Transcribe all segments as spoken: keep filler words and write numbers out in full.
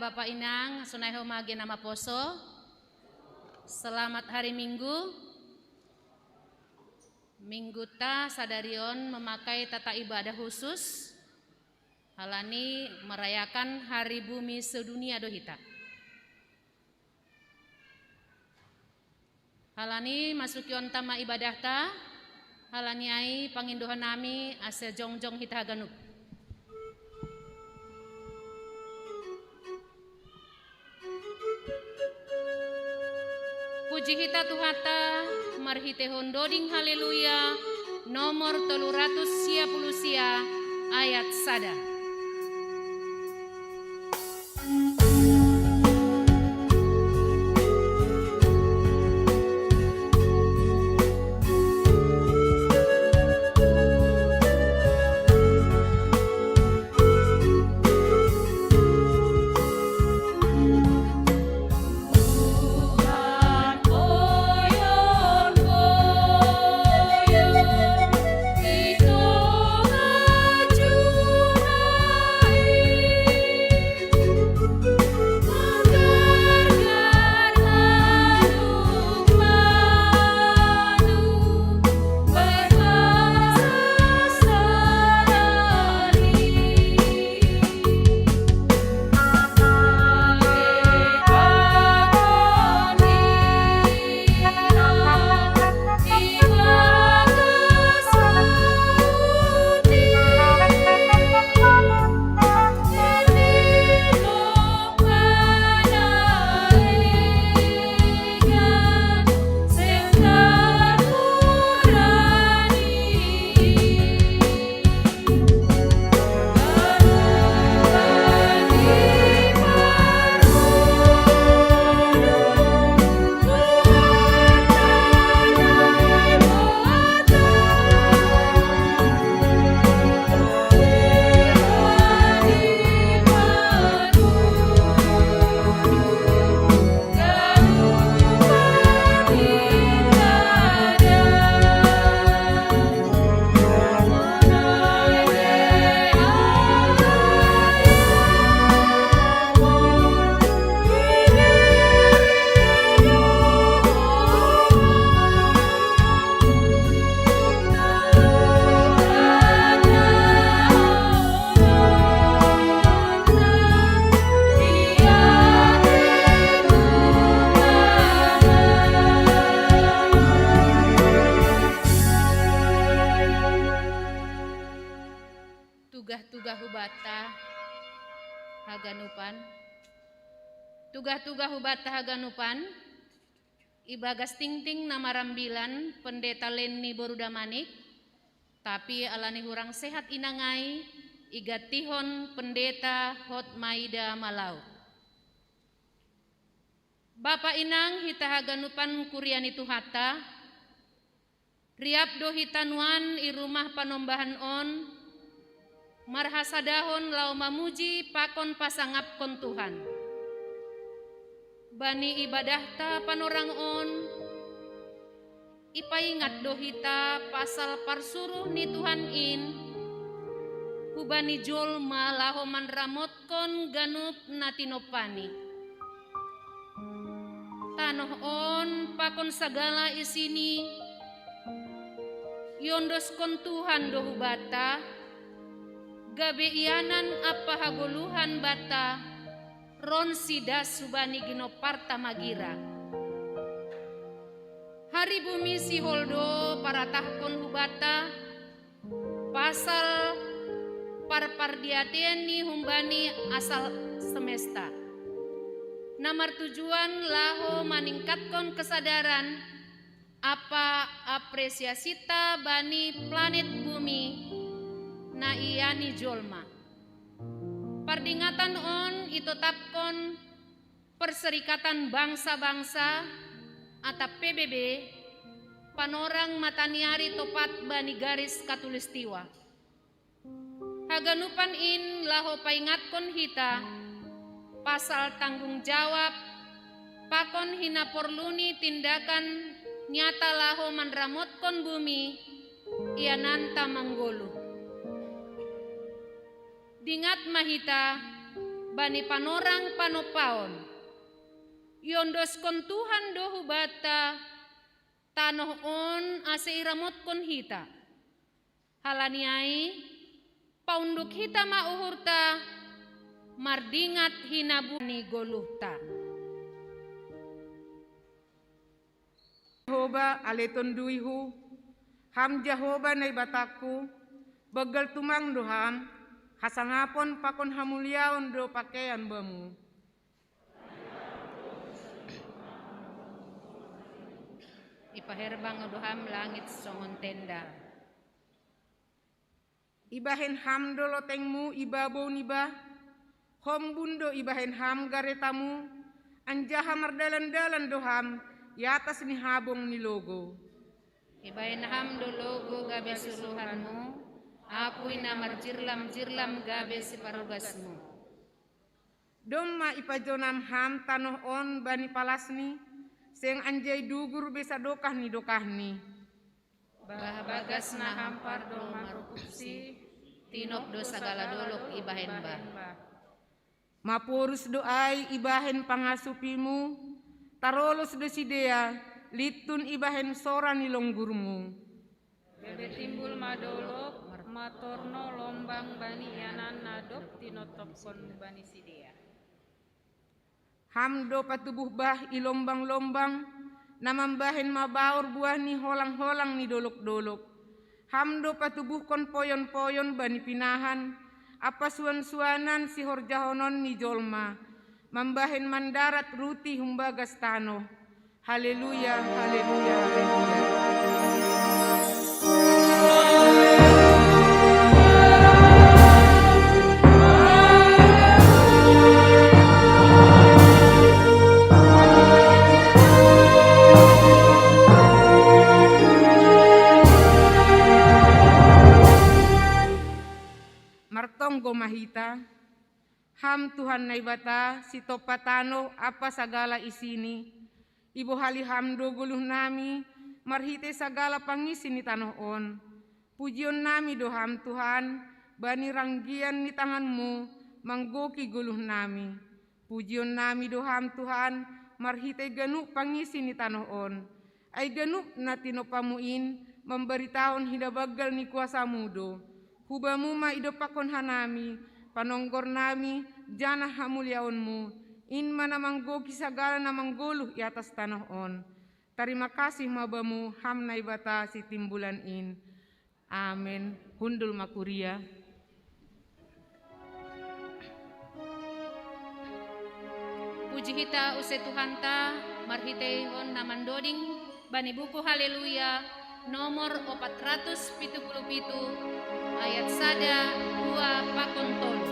Bapa inang, sonai ho ma genap maposo. Selamat hari Minggu. Minggu ta sadari on memakai tata ibadah khusus. Halani merayakan Hari Bumi Sedunia do hita. Halani masuki on ta ma ibadah ta. Halani ai pangindohan nami asa jongjong hita haganup. Puji hita Tuhanta marhitehon doding haleluya nomor tolu ratus sia puluh sia ayat sada. Tugah-tugah hubata haganupan. Tugah-tugah hubata haganupan. Ibagas tingting na marambilan Pendeta Lenny Boru Damanik, tapi alani hurang sehat inang ai, igantihon Pendeta Hotmaida Malau. Bapa inang hita haganupan kuria ni Tuhanta, riap do hita nuan i rumah panombahan on, marhasadahon laho mamuji pakon pasangapkon Tuhan. Bani ibadahta panorang on, ipaingat do hita pasal parsuruh ni Tuhan in, hubani jolma laho manramotkon ganup na tinompani. Tanoh on pakon sagala isini, iondoskon Tuhan do hubanta, gabe ianan ampa hagoluhan banta, ronsi das hubani ginomparta magira. Hari Bumi sihol do paratahkon hubanta, pasal parpardiatean ni humbani asal semesta, na martujuan laho maningkatkon kesadaran ampa apresiasinta bani planet Bumi na iani jolma. Pardingatan on itotapkon Perserikatan Bangsa-Bangsa atap P B B, panorang mataniari topat bani garis katulistiwa. Haganupan in laho paingatkon hita pasal tanggung jawab pakon hinaporlu ni tindakan nyata laho manramotkon bumi iananta manggoluh. Dingat ma hita, bani panorang panompaon. Iondoskon Tuhan do hubanta tanoh on ase iramotkon hita. Halani ai, paunduk hita ma uhurta, mardingat hinabuan ni goluhta. Jahowa, ale tonduihu, Ham Jahowa Naibatangku, banggal tumang do Ham, hasangapon pakon hamuliaon do pakean Bamu. Ipaherbang do Ham langit songon tenda. Ibahen Ham do lotengmu i babou ni bah, hombun do ibahen Ham garetamu, anjaha mardalan-dalan do Ham i atas ni habong ni logou. Ibahen Ham do logou gabe suruhanmu, apui na marjirlam-jirlam gabe siparugasmu. Domma ipajonam Ham tanoh on bani palasni, seng anjai dugur be sadokah ni dokahni. Bah bagas na Ham pardo marukupsi, tinop do sagala dolok ibahen bah. Maporus do ai ibahen pangasupimu, tarolos do sidea, lintun ibahen sora ni longgurmu. Gabe timbul ma dolok, matorno lombang bani ianan na dob tinotophon bani sidea. Ham do patubuh bah i lombang-lombang, na mambahen mabaor buah ni holang-holang ni dolok-dolok. Ham do patubuhkon poyon-poyon bani pinahan, ampa suan-suanan sihorjahonon ni jolma, mambahen mandarat ruti humbagas tanoh. Haleluya, haleluya, haleluya. Martonggo ma hita. Ham Tuhan Naibata, sitompa tanoh ampa sagala isini, ibohali Ham do goluhnami marhitei sagala pangisi ni tanoh on. Pujionnami do Ham Tuhan, bani ranggian ni tanganmu manggoki goluhnami. Pujionnami do Ham Tuhan, marhitei ganup pangisi ni tanoh on. Ai ganup na tinompamu in mambaritahon hinabanggal ni kuasamu do. Hu Bamu ma idompakkon hanami, panonggornami, janah hamuliaonmu, in ma na manggoki sagala na manggoluh i atas tanoh on. Tarima kasih ma Bamu, Ham Naibata sitimbulan in. Amen. Hundul ma kuria. Puji hita use Tuhanta, marhiteihon na mandoding bani buku Haleluya, nomor opat ratus pitu puluh pitu, ayat sada, dua, pakon tolu.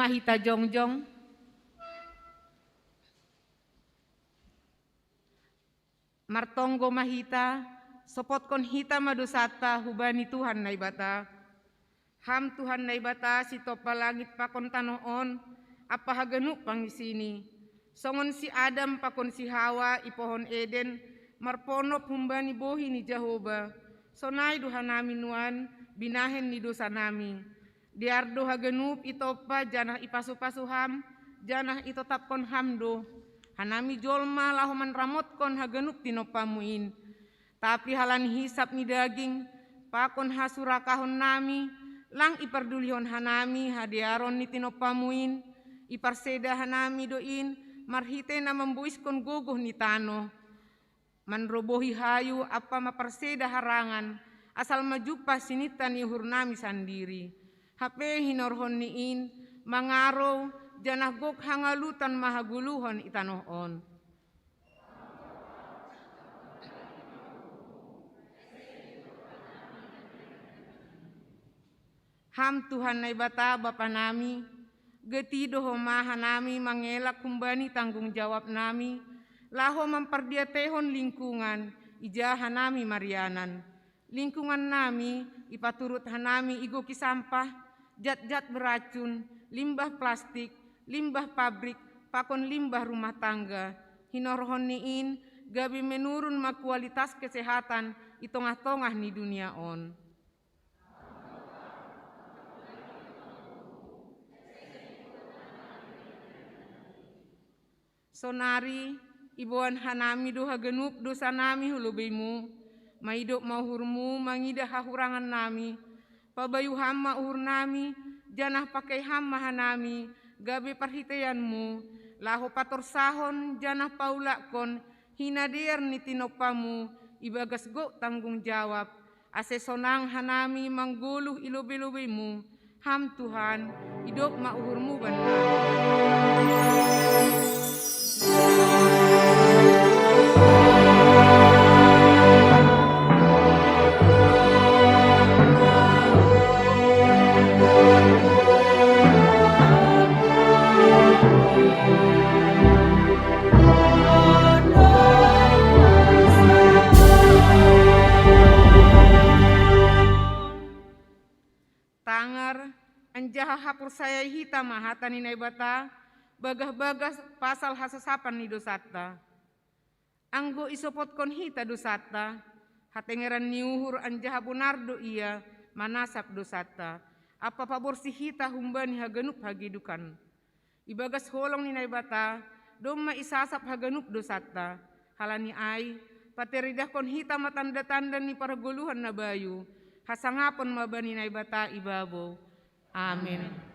Mahita jongjong. Martonggo mahita, sopotkon hita ma dosanta hubani Tuhan Naibata. Ham Tuhan Naibata, sitompa langit pakon tanoh on, ampa haganup pangisini. Songon si Adam pakon si Hawa i pohon Eden, marponop humbani bohi ni Jahowa. Sonai do hanami nuan, binahen ni dosanami. Dear do haganup itompa janah ipasu-pasu ham, janah itotapkon ham do. Hanami jolma laho manramotkon haganup tinompamu in. Tapi halani hisap ni daging, pakon hasurakahon nami, lang ipardulihon hanami hadearon ni tinompamu in, iparseda hanami do in, marhitei na mamboiskon gogoh ni tanoh. Manrobohi hayu ampa maparseda harangan, asal ma jumpah sininta ni uhurnami sandiri. Hape hinorhon ni in, mangarou, janah gok hangalutan ma hagoluhon i tanoh on. Ham Tuhan Naibata Bapa nami, gati do Ho ma hanami mangelak humbani tanggung jawab nami, laho mampardiateihon lingkungan, ija hanami marianan. Lingkungan nami, ipaturut hanami igoki sampah, jat-jat beracun, limbah plastik, limbah pabrik, pakon limbah rumah tangga. Hinorhon ni in, gabe menurun ma kualitas kesehatan i tongah-tongah ni dunia on. Sonari, iboan hanami do haganup dosanami hu lobeimu, maidop ma uhurmu mangidah hahurangan nami, pabayu ham ma uhurnami, janah pakei ham ma hanami, gabe parhiteianmu, laho patorsahon janah paulakkon hinadear ni tinompamu ibagas gok tanggung jawab, ase sonang hanami manggoluh i lobei-lobeimu, ham Tuhan, idop ma uhurmu bannami. Tangar, anjaha haporsayai hita ma hata ni Naibata, bagah-bagah pasal hasasapan ni dosanta. Anggo isopotkon hita dosanta, hatengeran ni uhur anjaha bonar do Ia manasap dosanta, ampa paborsih hita humbani haganup hagedukan. Ibagas holong ni Naibata, domma isasap haganup dosanta. Halani ai, pateridahkon hita ma tanda-tanda ni pargoluhan na bayu, hasangapon ma bani Naibata i babou. Amen.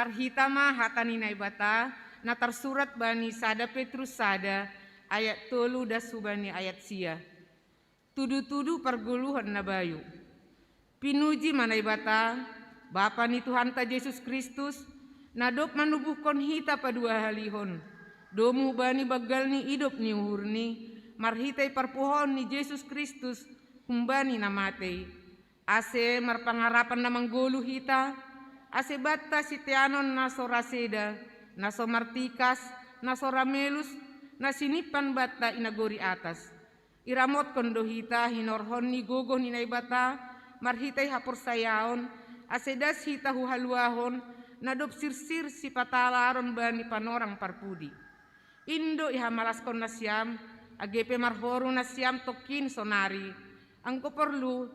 Arhita ma hata ni Naibata na tarsurat bani sada Petrus sada ayat tolu das hubani ayat sia. Tudu-tudu pargoluhan na bayu. Pinuji ma Naibata, Bapa ni Tuhanta Jesus Kristus, na dob manubuhkon hita paduahalihon, domu bani banggal ni idop ni uhurni, marhitei parpuhoon ni Jesus Kristus humbani na matei. Ase marpangarapan na manggoluh hita, ase banta siteanon na so raseda, na so martikas, na so ramelus, na sinimpan banta i nagori atas. Iramotkon do hita hinorhon ni gogoh ni Naibata, marhitei haporsayaon, ase das hita hu haluahon, na dob sirsir sipatalaron bani panorang parpudi. Indo ihamalaskon nasiam, age pe marhoru nasiam tongkin sonari, anggo porlu,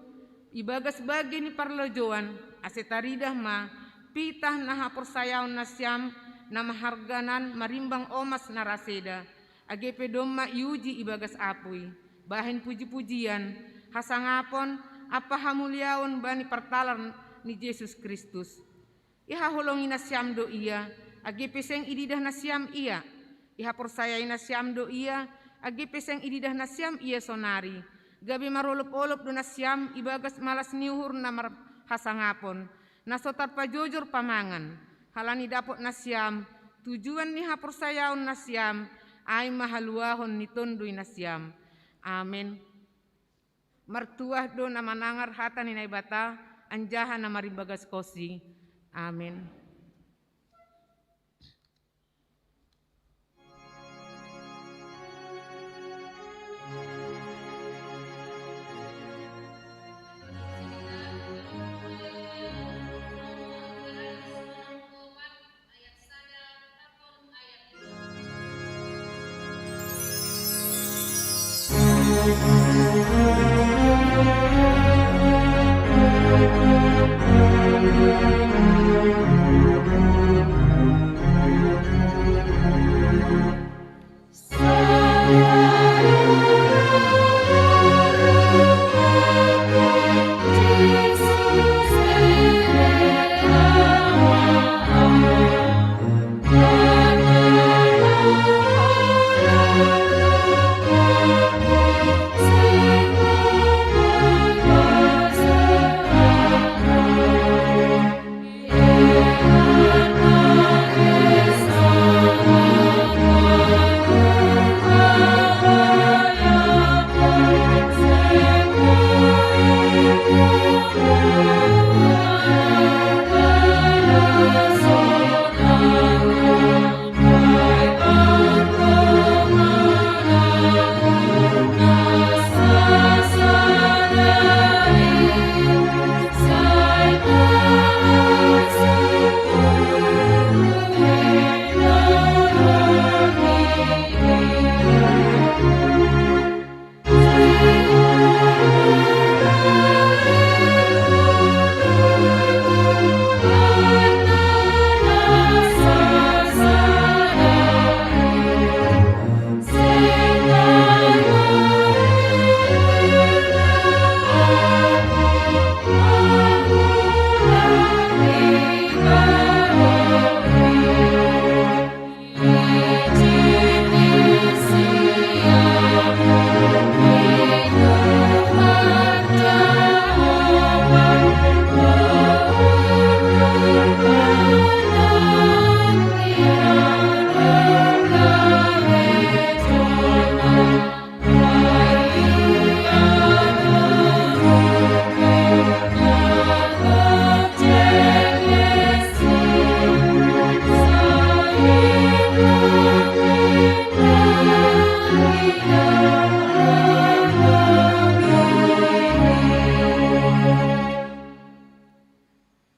ibagas bage ni parlojoan, ase taridah ma, pitah na haporsayaon nasiam, na maharganan marimbang omas na raseda, age pe domma iuji ibagas apui, bahen puji-pujian, hasangapon, ampa hamuliaon bani partalar ni Jesus Kristus. Ihaholongi nasiam do ia, age pe seng ididah nasiam ia. Ihaporsayai nasiam do ia, age pe seng ididah nasiam ia sonari. Gabe marolop-olop do nasiam ibagas malas ni uhur na marhasangapon, na so tarpajojor pamangan. Halani dapot nasiam, tujuan ni haporsayaon nasiam, ai ma haluahon ni tonduy nasiam. Amen. Martuah do na manangar hata ni Naibata, anjaha na marimbagashonsi. Amen.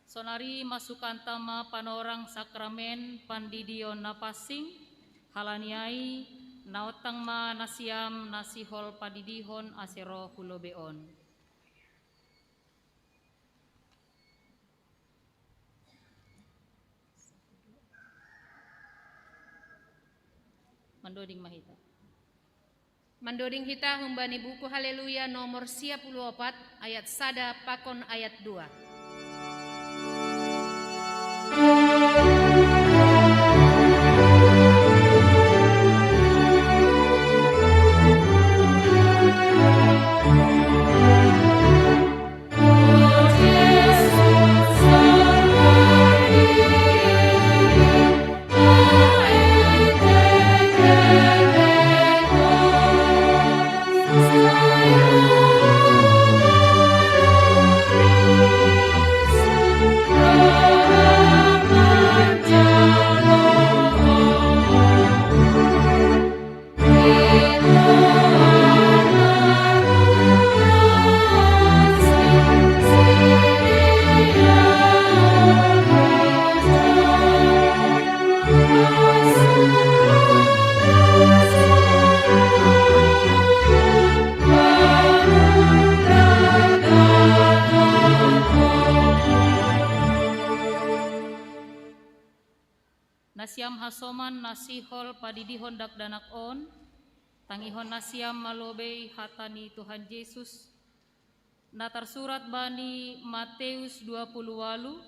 Sonari masukanta ma panorang sakramen pandidion na pansing, halani ai naontang ma nasiam na sihol pandidihon ase roh hu lobei on. Mandoding ma hita. Mandoding hita humbani buku Haleluya nomor sia puluh opat, ayat sada pakon ayat dua. Nasiam hasoman na sihol padidihon dakdanak on, tangihon nasiam malobei hata ni Tuhan Jesus, na tarsurat bani Mateus dua puluh walu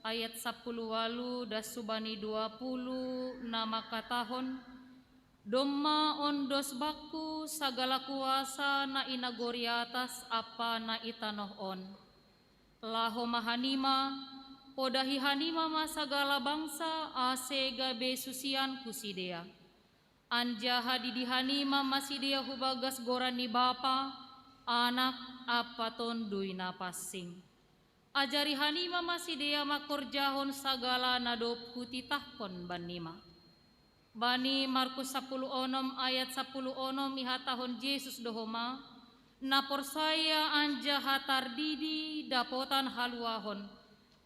ayat sapuluh walu das subani dua puluh na mangkatahon, domma ondos bakku sagala kuasa na i nagori atas ampa na i tanoh on. Laho ma hanima, podahi hanima ma sagala bangsa, ase gabe susianku sidea. Anjaha didi hanima ma sidea hubagas goran ni Bapa, Anak, ampa Tonduy Napansing. Ajari hanima ma sidea mangkorjahon sagala na dob hutitahkon bannima. Bani Markus sapuluh onom ayat sapuluh onom ihatahon Jesus do homa, na porsaya anjaha tardidi dapotan haluahon,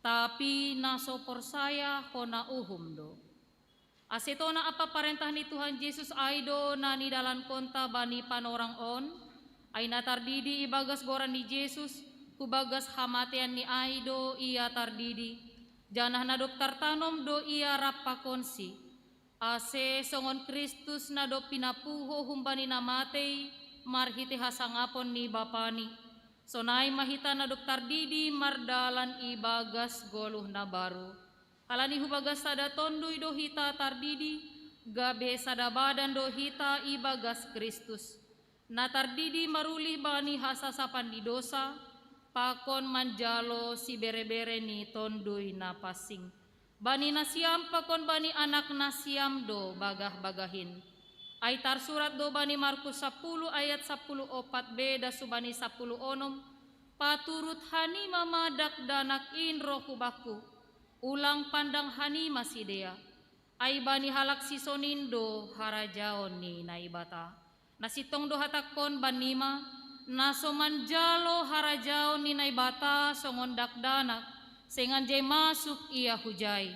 tapi na so porsaya hona uhum do. Ase tona ampa parentah ni Tuhan Jesus ai do na nidalankonta bani panorang on, ai na tardidi ibagas goran ni Jesus, hubagas hamateanni ai do ia tardidi, janah na dob tartanom do ia rap pakonsi. Ase songon Kristus na dob pinapuho humbani na matei marhitei hasangapon ni Bapani, sonai ma hita na dob tardidi mardalan ibagas goluh na baru. Halani hubagas sada Tonduy do hita tardidi, gabe sada badan do hita ibagas Kristus. Na tardidi marulih bani hasasapan ni dousa, pakon manjalo siberebere ni Tonduy Napansing. Bani nasiam pakon bani anak nasiam do bagah-bagahin. Ai tarsurat do bani Markus sapuluh ayat sapuluh ompat be das subani sapuluh onom, paturut hanima ma dakdanak in roh hu bakku, ulang pandang hanima sidea. Ai bani halak sisonin do harajaon ni Naibata. Na sintong do hatangkon bannima, na so manjalo harajaon ni Naibata songon dakdanak, seng anjai masuk ia hujai.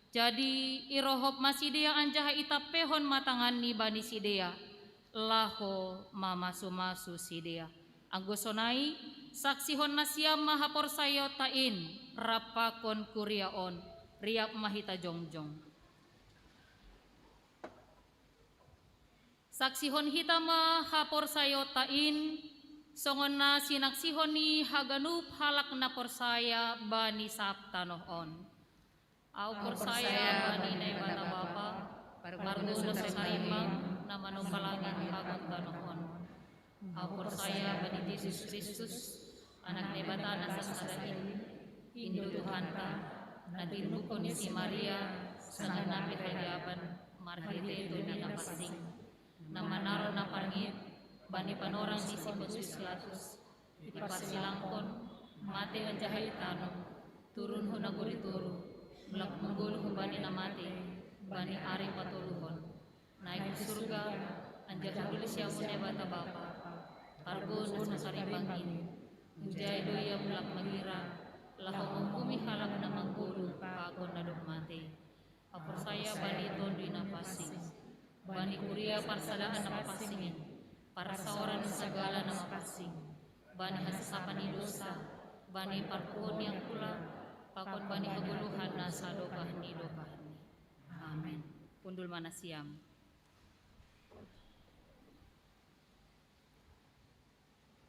Jadi irohop ma sidea anjaha itampehon ma tanganni bani sidea, laho mamasu-masu sidea. Anggo sonai, saksihon nasiam ma haporsayaonta in rap pakon kuria on, riap ma hita jongjong. Saksihon hita ma haporsayaonta in, songon na sinaksihon ni haganup halak na porsaya bani sab tanoh on. Ahu porsaya bani Naibata Bapa, parguru na sasarimbang, na manompa langit pakon tanoh on. Ahu porsaya bani Jesus Kristus, Anak Naibata na sasada in, Indo Tuhanta, na tinumbukkon ni si Maria, sanganak ni hagabean, marhitei Tonduy Napansing, na manaron na parngit bani panorang ni si Pontius Pilatus, diparsilangkon, matei anjaha itanom, turun hu nagori toruh, mulak manggoluh humbani na matei, bani ari patoluhon. Naik hu surga, anjaha hundul siamun Naibata Bapa, parguru na sasarimbang in. Hujai do ia mulak magira, laho manguhumi halak na manggoluh pakon na dob matei. Ahu porsaya bani Tonduy Napansing, bani kuria parsadaan na mapansing in, parsaoran ni sagala na mapansing, bani hasasapan ni dousa, bani parpuhoon ni angkula, pakon bani hagoluhan na sadokah ni dokahni. Amen. Hundul ma nasiam.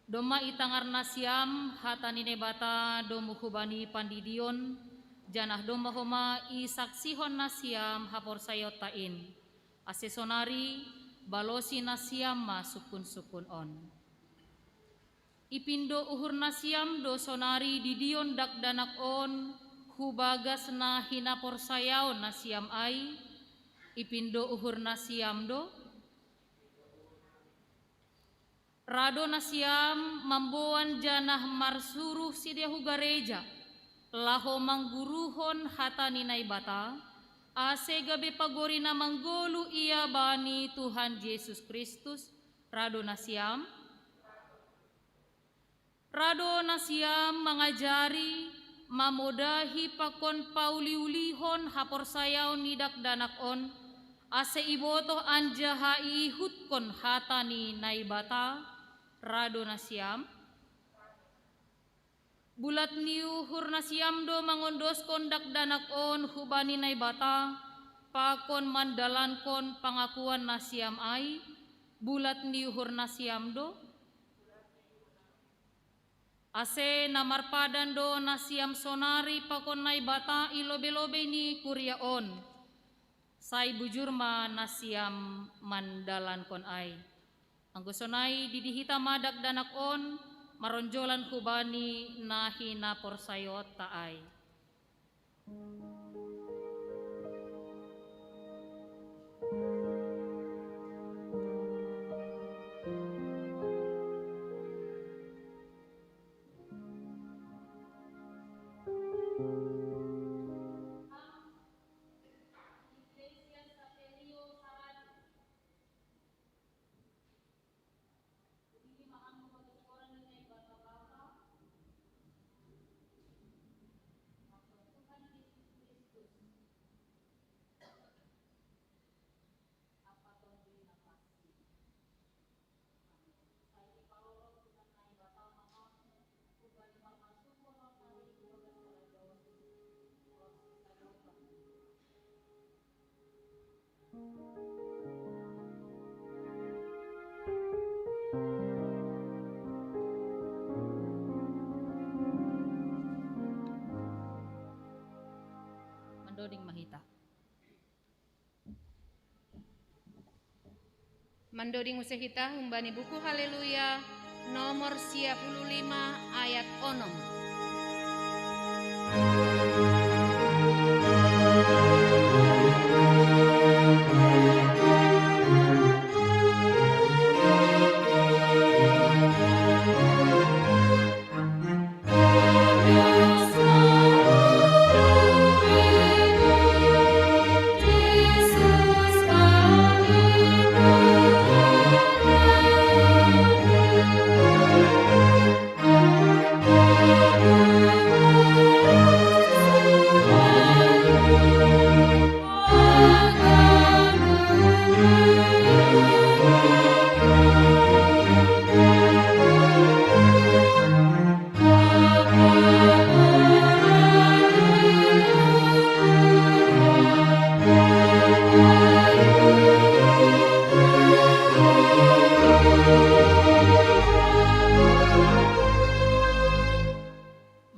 Domma itangar nasiam hata ni Naibata domu hubani pandidion, janah domma homa isaksihon nasiam haporsayaonta in. Ase sonari balosi nasiam ma sungkun-sungkun on. Ipindo uhur nasiam do sonari didion dakdanak on hu bagas na hinaporsayaon nasiam ai? Ipindo uhur nasiam do? Ra do nasiam mamboan janah marsuruh sidea hu gareja, laho mangguruhon hata ni Naibata, ase gabe pagori na manggoluh ia bani Tuhan Jesus Kristus? Ra do nasiam? Ra do nasiam mangajari, mamodahi pakon pauliulihon haporsayaon ni dakdanak on, ase ibotoh anjaha iihutkon hata ni Naibata? Ra do nasiam? Bulat ni uhur nasiam do mangondoskon dakdanak on hubani Naibata, pakon mandalankon pangakuan nasiam ai, bulat ni uhur nasiam do? Ase na marpadan do nasiam sonari pakon Naibata i lobei-lobei ni kuria on, sai bujur ma nasiam mandalankon ai. Anggo sonai didi hita ma dakdanak on, maronjolan hubani na hinaporsayaonta ai. Mandoding ma hita. Mandoding muse hita humbani buku Haleluya nomor sia puluh lima ayat onom.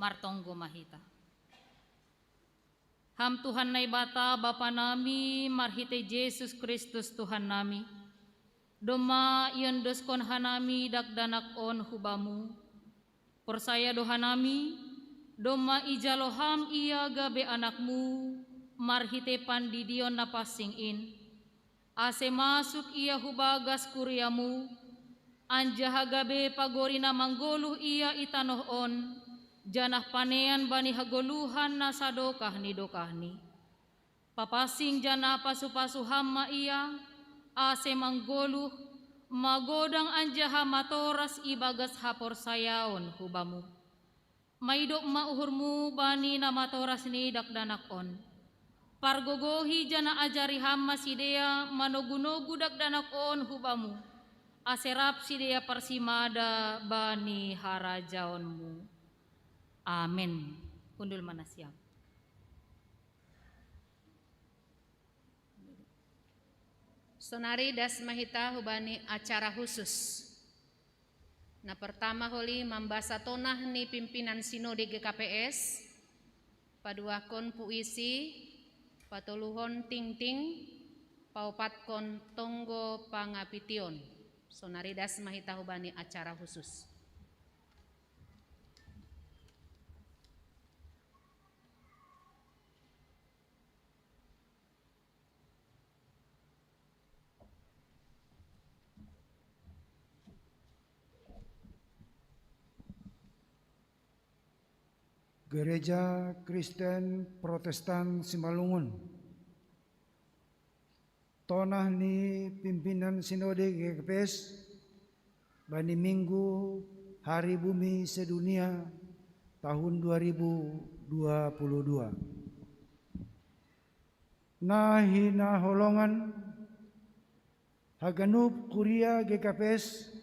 Martonggo ma hita. Ham Tuhan Naibata, Bapa nami, marhitei Jesus Kristus Tuhan nami, domma iondoskon hanami dakdanak on hu Bamu. Porsaya do hanami, domma ijalo Ham ia gabe anakmu, marhitei pandidion na pansing in, ase masuk ia hu bagas kuriamu, anjaha gabe pagori na manggoluh ia i tanoh on, janah panean bani hagoluhan na sadokah ni dokahni. Papansing janah pasu-pasu Ham ma ia, ase manggoluh, magodang anjaha matoras ibagas haporsayaon hu Bamu. Maidop ma uhurmu bani na matoras ni dakdanak on. Pargogohi janah ajari Ham ma sidea manogu-nogu dakdanak on hu Bamu, ase rap sidea parsimada bani harajaonmu. Amen. Hundul ma nasiam. Sonari das ma hita hubani acara khusus. Na pertama holi mambasa tonah ni pimpinan sinode G K P S, paduahkon puisi, patoluhon tingting, paopatkon tonggo pangapition. Sonari das ma hita hubani acara khusus. Gereja Kristen Protestan Simalungun. Tonah ni pimpinan Sinode G K P S bani Minggu Hari Bumi Sedunia tahun dua ribu dua puluh dua. Na hinaholongan, haganup kuria G K P S,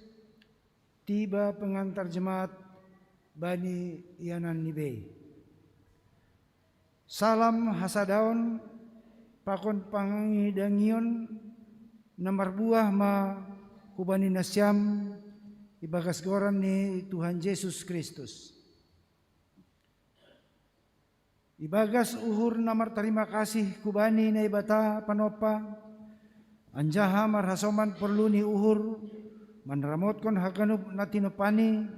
tiba pengantar jemaat bani ianan ni bei. Salam hasadaon pakon pangidangion na marbuah ma hubani nasiam ibagas goran ni Tuhan Jesus Kristus. Ibagas uhur na martarima kasih hubani Naibata panompa, anjaha marhasoman porlu ni uhur manramotkon haganup na tinompani,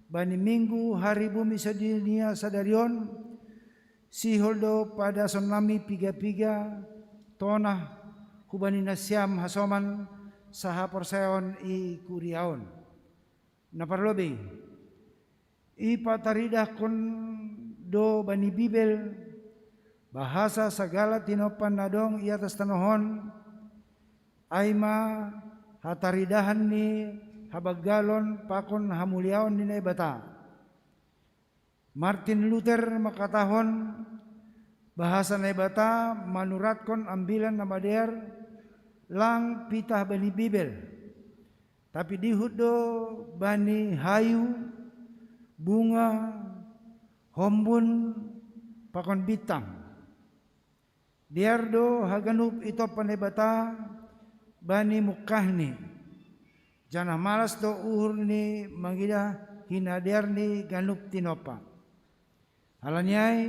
bani minggu hari bumi sadunia sadari on, sihol do padasonnami piga-piga tonah hubani nasiam hasoman sahaporsayaon i kuria on. Na parlobei, ipataridahkon do bani Bibel bahasa sagala tinompa na dong i atas tanoh on, ai ma hataridahan ni habanggalon pakon hamuliaon ni Naibata. Martin Luther mangkatahon, bahasa Naibata manuratkon Ambilan Namadear lang pitah bani Bibel, tapi dihut do bani hayu, bunga, hombun, pakon bintang. Dear do haganup i tompa Naibata bani mungkahni, janah malas do uhur ni mangidah hinadearni ganup tinompa. Halani ai,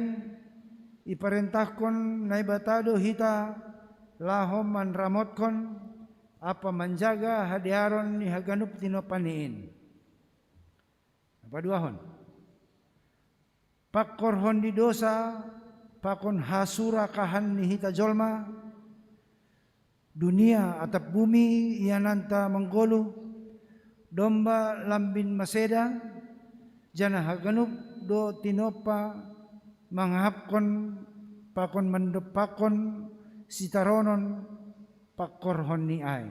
iparentahkon Naibata do hita laho manramotkon ampa manjaga hadearon ni haganup tinompani in. Paduahon. Pangkorhon ni dousa pakon hasurakahan ni hita jolma, dunia atap bumi iananta manggoluh, domma lambin maseda, janah haganup do tinompa mangahapkon pakon mandompakkon sitaronon pangkorhonni ai.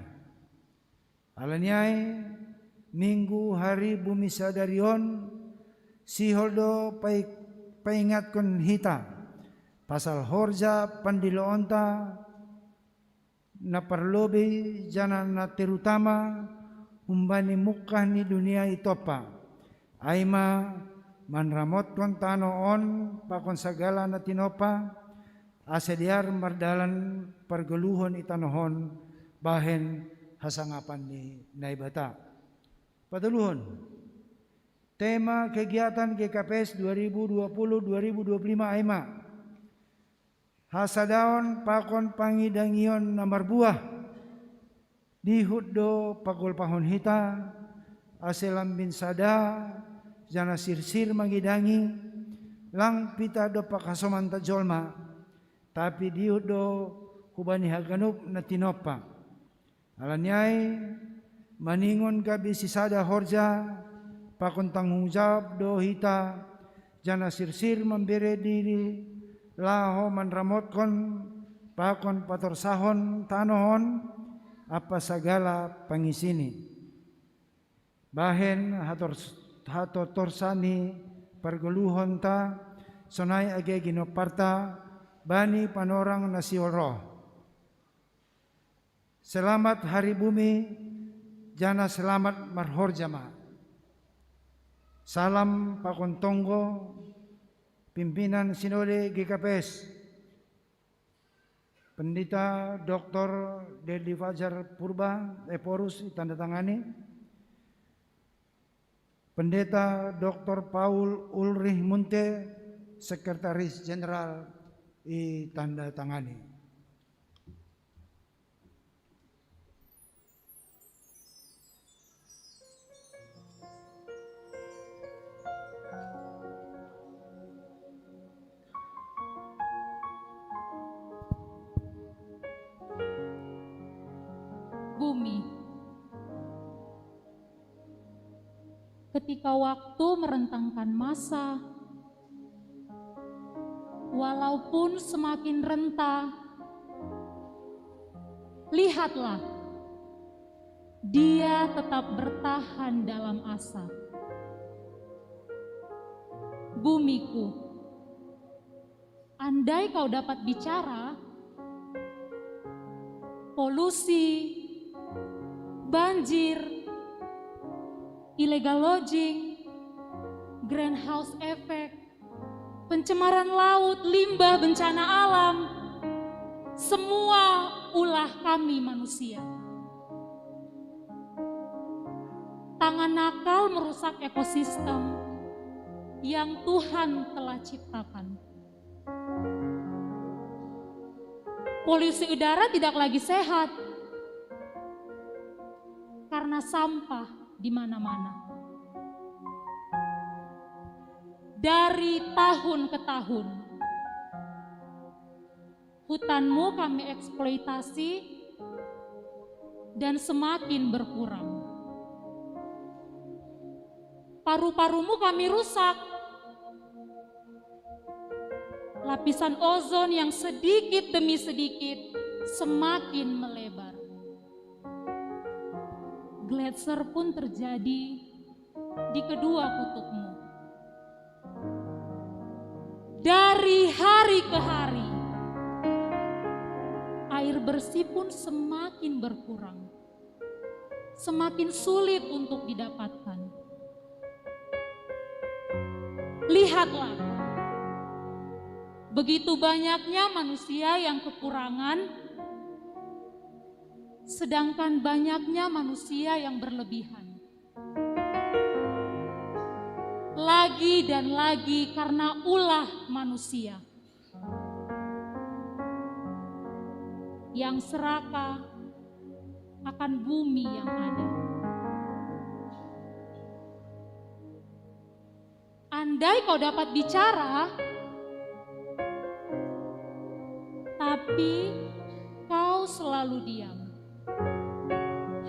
Halani ai, minggu hari bumi sadari on, sihol do pai-, paingatkon hita pasal horja pandiloonta na parlobei janah na terutama humbani mungkah ni dunia i tompa, ai ma manramotkon tanoh on pakon sagala na tinompa, ase dear mardalan pargoluhon i tanoh on bahen hasangapan ni Naibata. Patoluhon, tema kegiatan G K P S dua ribu dua puluh dua ribu dua puluh lima ai ma hasadaon pakon pangidangion na marbuah. Dihut do pagolpahon hita, ase lambin sada, janah sirsir mangidangi, lang pitah dompak hasomanta jolma, tapi dihut do hubani haganup na tinompa. Halani ai, maningon gabe sisada horja, pakon tanggung jawab do hita, janah sirsir mambere diri, laho manramotkon pakon patorsahon tanoh on ampa sagala pangisini. Bahen hators-, hatotorsa ni pargoluhonta, sonai age ginomparta bani panorang na sihol roh. Selamat Hari Bumi, janah selamat marhorja ma. Salam pakon tonggo, pimpinan Sinode G K P S, Pendeta Doktor Dedi Fajar Purba, Ephorus, tanda tangani. Pendeta Doktor Paul Ulrich Munte, Sekretaris Jenderal, i tanda tangani. Bumi. Ketika waktu merentangkan masa, walaupun semakin renta, lihatlah, dia tetap bertahan dalam asa. Bumiku, andai kau dapat bicara, polusi, banjir, illegal logging, greenhouse effect, pencemaran laut, limbah, bencana alam, Semua ulah kami manusia. Tangan nakal merusak ekosistem yang Tuhan telah ciptakan. Polusi udara tidak lagi sehat karena sampah di mana-mana. Dari tahun ke tahun, hutanmu kami eksploitasi dan semakin berkurang. Paru-parumu kami rusak. Lapisan ozon yang sedikit demi sedikit semakin melebar. Gletser pun terjadi di kedua kutubmu. Dari hari ke hari, air bersih pun semakin berkurang, semakin sulit untuk didapatkan. Lihatlah, begitu banyaknya manusia yang kekurangan, sedangkan banyaknya manusia yang berlebihan. Lagi dan lagi karena ulah manusia yang serakah akan bumi yang ada. Andai kau dapat bicara, tapi kau selalu diam.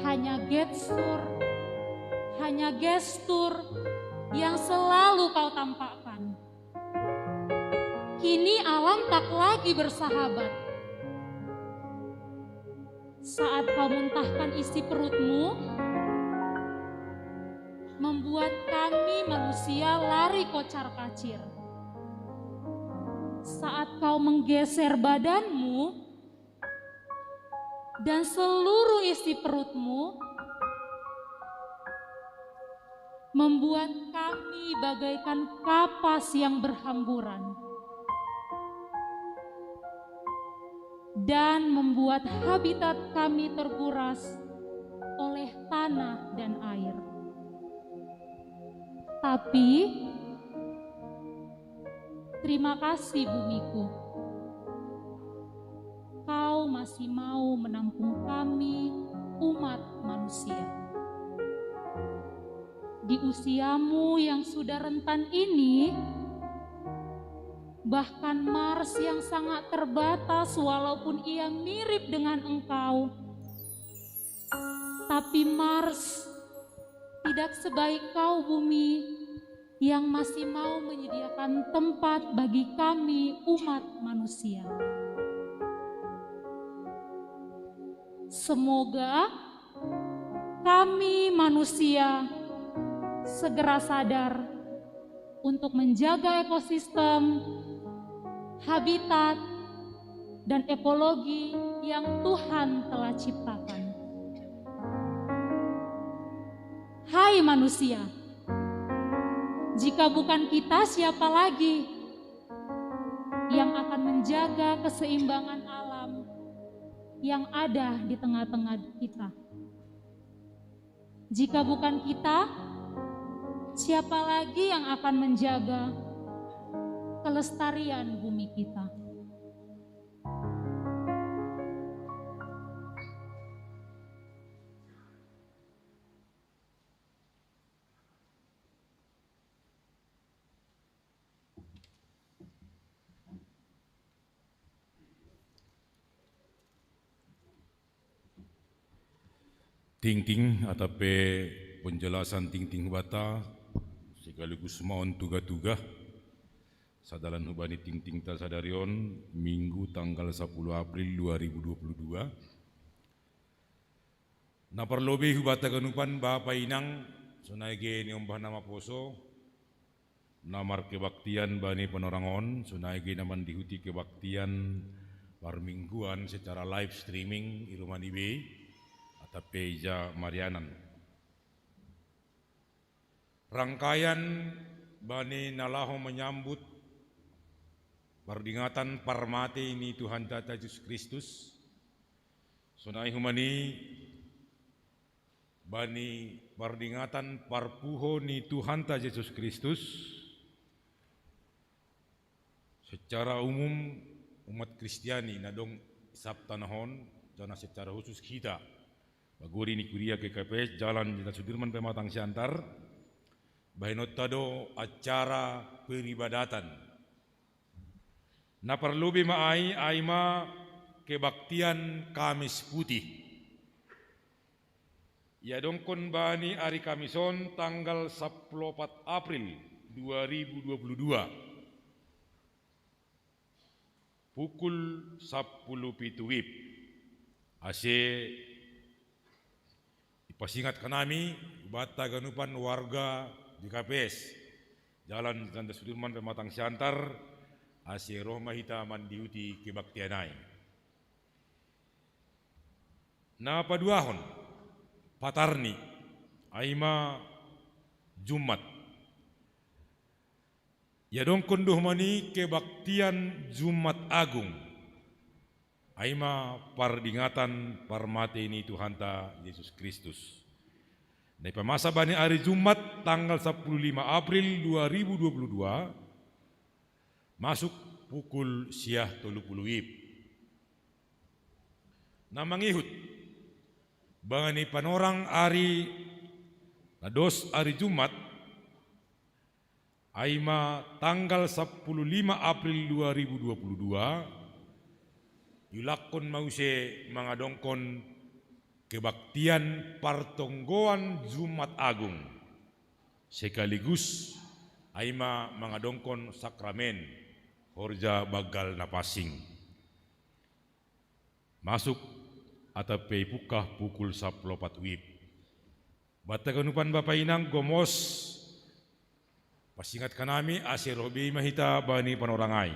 Hanya gestur, hanya gestur yang selalu kau tampakkan. Kini alam tak lagi bersahabat. Saat kau muntahkan isi perutmu, membuat kami manusia lari kocar-kacir. Saat kau menggeser badanmu dan seluruh isi perutmu, membuat kami bagaikan kapas yang berhamburan dan membuat habitat kami terguras oleh tanah dan air. Tapi, terima kasih, bumiku. Kau masih mau menampung kami, umat manusia. Di usiamu yang sudah rentan ini, bahkan Mars yang sangat terbatas, walaupun ia mirip dengan engkau, tapi Mars tidak sebaik kau, bumi, yang masih mau menyediakan tempat bagi kami, umat manusia. Semoga kami manusia segera sadar untuk menjaga ekosistem, habitat, dan ekologi yang Tuhan telah ciptakan. Hai manusia, jika bukan kita, siapa lagi yang akan menjaga keseimbangan alam yang ada di tengah-tengah kita? Jika bukan kita, siapa lagi yang akan menjaga kelestarian bumi kita? Tingting atape penjelasan tingting hubata sekaligus maon tuga-tuga sadalan hubani tingtingta sadari on, Minggu tanggal sapuluh April dua ribu dua puluh dua. Na parlobei hubata ganupan bapa inang, sonai ge niombah na maposo, na markebaktian bani panorang on, sonai ge na mandihuti kebaktian parmingguan secara live streaming i rumah ni bei, atape ija marianan. Rangkaian bani na laho menyambut Pardingatan parmate ni Tuhanta Jesus Kristus, sonai humani bani pardingatan parpuho ni Tuhanta Jesus Kristus, secara umum umat Kristiani na dong sabtanahon, jana secara khusus hita pagori ni Kuria K K P S Jalan Jenderal Sudirman Pematang Siantar, bahenonta do acara peribadatan. Na parlobei ma ai, ai ma kebaktian Kamis Putih. Iadongkon bani ari Kamis on tanggal sapuluh opat April dua ribu dua puluh dua, pukul sapuluh pitu wib. Ase ipasingat hanami, ubat haganupan warga G K P S, Jalan Jenderal Sudirman Pematang Siantar, ase roh ma hita mandihuti kebaktian ai. Na paduahon, patarni, ai ma Jumat. Iadongkon do humani kebaktian Jumat Agung, ai ma pardingatan parmate ni Tuhanta Jesus Kristus. Na ipamasa bani ari Jumat tanggal sapuluh lima April dua ribu dua puluh dua, masuk pukul siah tolu puluh wib. Na mangihut bani panorang ari na dos ari Jumat, ai ma tanggal sapuluh lima April dua ribu dua puluh dua, iulakkon ma use mangadongkon kebaktian partonggoan Jumat Agung, sekaligus ai ma mangadongkon sakramen horja banggal na pansing. Masuk atap pe ipungkah pukul sapuluh opat wib. Ubat haganupan bapa inang gomos, pasingat hanami ase roh bei ma hita bani panorang ai.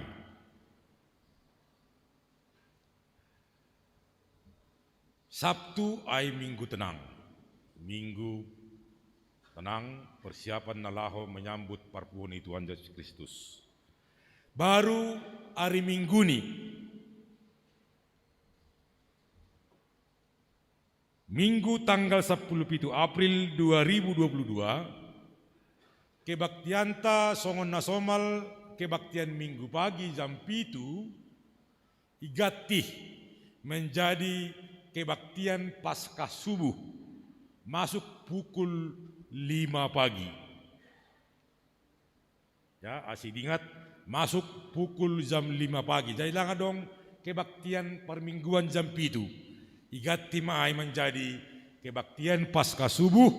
Sabtu ai Minggu Tenang. Minggu Tenang, persiapan na laho menyambut parpuho ni Tuhan Jesus Kristus. Baru ari Minggu ni, Minggu tanggal sapuluh pitu April dua ribu dua puluh dua, kebaktianta songon na somal kebaktian Minggu pagi jam pitu, iganti menjadi kebaktian Paskah subuh, masuk pukul lima pagi. Ya, ase diingat, masuk pukul jam lima pagi. Jadi lang adong kebaktian parmingguan jam pitu. Iganti ma ai manjadi kebaktian Paskah subuh,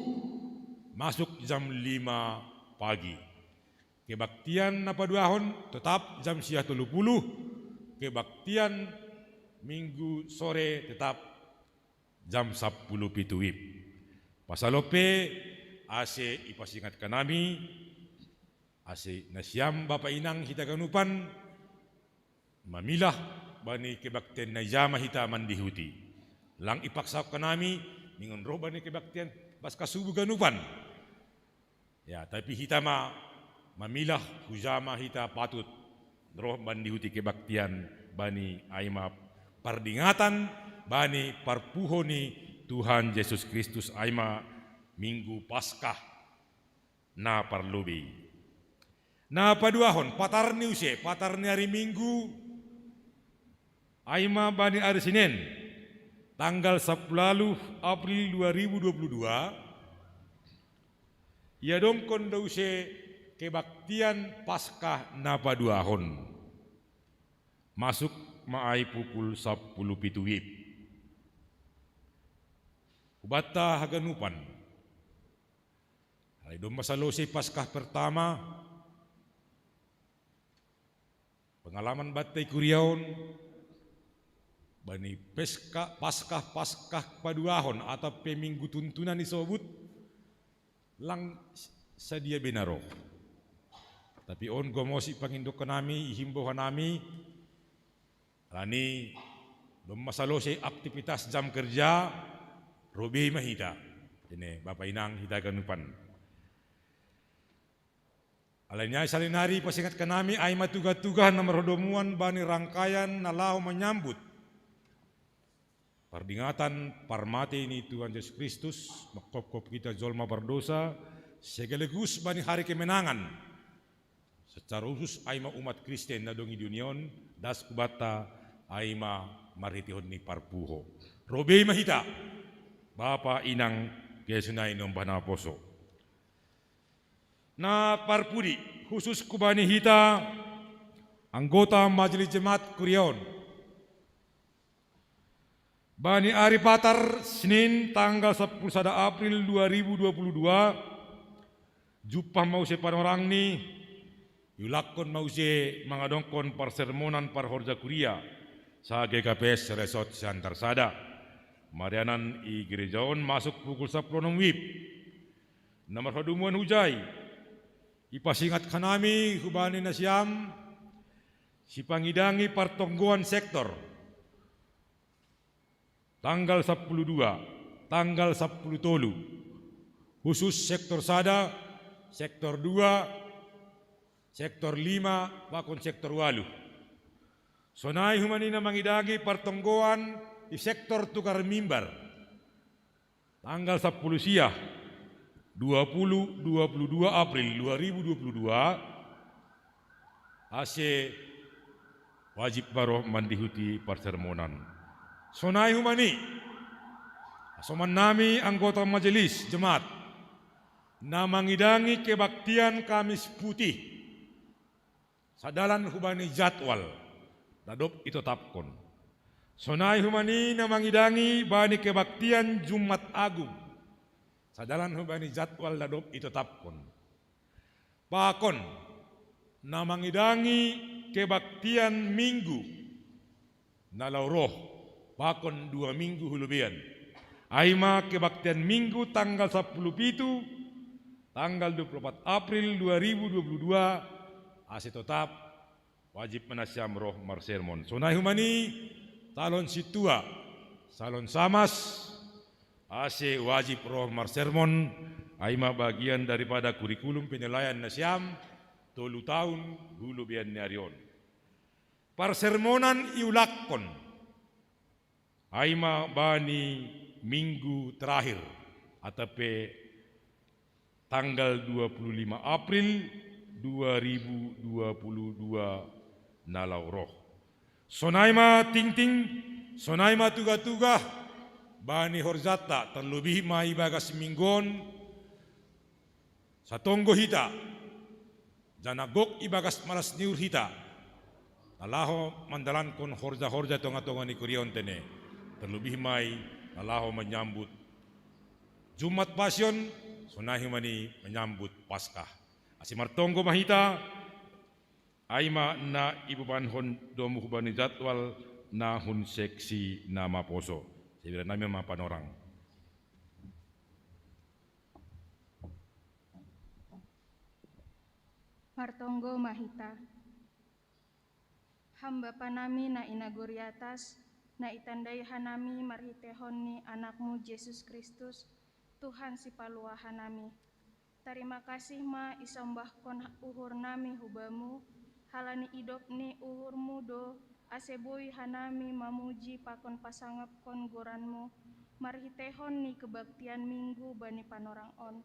masuk jam lima pagi. Kebaktian na paduahon tetap jam siah tolu puluh, kebaktian Minggu sore tetap jam sapuluh pitu wib. Pasal on pe ase ipasingat hanami, ase nasiam bapa inang hita ganupan, mamilah bani kebaktian na ija ma hita mandihuti. Lang ipaksahon hanami, ningon roh bani kebaktian Paskah subuh ganupan. Ya, tapi hita ma mamilah huja ma hita patut roh mandihuti kebaktian bani ai ma pardingatan bani parpuho ni Tuhan Jesus Kristus ai ma Minggu Paskah na parlobei. Na paduahon, patarni use, patarni ari Minggu, ai ma bani ari Senen, tanggal sapuluh ualu April dua ribu dua puluh dua, iadongkon do use kebaktian Paskah na paduahon. Masuk ma ai pukul sapuluh pitu wib. Hubanta haganupan, alai domma salosei Paskah pertama, pengalaman banta i kuria on, bani peska, Paskah, Paskah paduahon atau pe Minggu Tuntunan isobut, lang sadia be na ro. Tapi on gomos i pangindok hanami, ihimbau hanami, alani domma salosei aktivitas jam kerja, ro be ma hita. Ini bapa inang hita ganupan. Alani ai salinari pasingat hanami ai ma tugah-tugah na marhadomuan bani rangkaian na laho manyambut pardingatan parmate ni Tuhan Jesus Kristus, manghophop hita jolma pardosa, sekaligus bani hari kemenangan. Secara khusus ai ma umat Kristen na adong i dunia on, das hubanta ai ma marhiteihon ni parpuho. Ro be ma hita, bapa, inang, gabe sonai na umbahen naposo. Na parpudi, khusus hubani hita anggota Majelis Jemaat Kuria on. Bani ari Patar, Senin, tanggal sampulu sada April dua ribu dua puluh dua, jumpang ma use panorangni, iulakhon ma use mangadongkon parsermonan parhorja kuria, sa G K P S Resort Siantar Sada. Marianan i gereja on masuk pukul sampulu onom wib. Na marhadomuan hujai, ipasingat hanami hubani nasiam, sipangidangi partonggoan sektor, tanggal sampulu dua, tanggal sampulu tolu, khusus sektor sada, sektor dua, sektor lima, pakon sektor ualuh. Sonai hubani na mangidangi partonggoan i sektor tukar mimbar, tanggal sampulu sia, dua puluh, dua puluh dua April dua ribu dua puluh dua, ase wajib ma ro mandihuti parsermonan. Sonai hubani, hasomannami anggota Majelis Jemaat, na mangidangi kebaktian Kamis Putih, sadalan hubani jadwal na dob itetapkon. Sonai hubani na mangidangi bani kebaktian Jumat Agung, sadalan hubani jadwal na dob itetapkon. Pakon na mangidangi kebaktian Minggu na laho ro, pakon dua minggu hu lobeian. Ai ma kebaktian Minggu tanggal sampulu pitu, tanggal dua puluh opat April dua ribu dua puluh dua, ase totap wajib ma nasiam ro marsermon. Sonai hubani, calon sintua, calon samas, ase wajib ro marsermon, ai ma bagian daripada kurikulum penilaian nasiam, tolu taon hu lobeian ni ari on. Parsermonan iulakhon ai ma bani Minggu terakhir, atau pe tanggal dua puluh lima April dua ribu dua puluh dua na laho ro. Sonai ma tingting, sonai ma tugah-tugah bani horjanta, terlebih ma ibagas Minggu on, satonggo hita, janah gok ibagas malas ni uhur hita, na laho mandalankon horja-horja tonga-tonga ni kuria on tene, terlebih ma i na laho manyambut Jumat Pasion, sonai hubani manyambut Paskah. Ase martonggo ma hita, ai ma na ibobankon domu hubani jadwal na hun seksi na maposo. Sibira nami ma panorang. Martonggo ma hita. Ham Bapa nami na i nagori atas, na itandai hanami marhiteihon ni Anakmu Jesus Kristus, Tuhan Sipaluah hanami. Tarima kasih ma isombahkon uhur nami hu Bamu, halani idop ni uhurMu do, ase boi hanami mamuji pakon pasangapkon goranMu, marhiteihon ni kebaktian Minggu bani panorang on.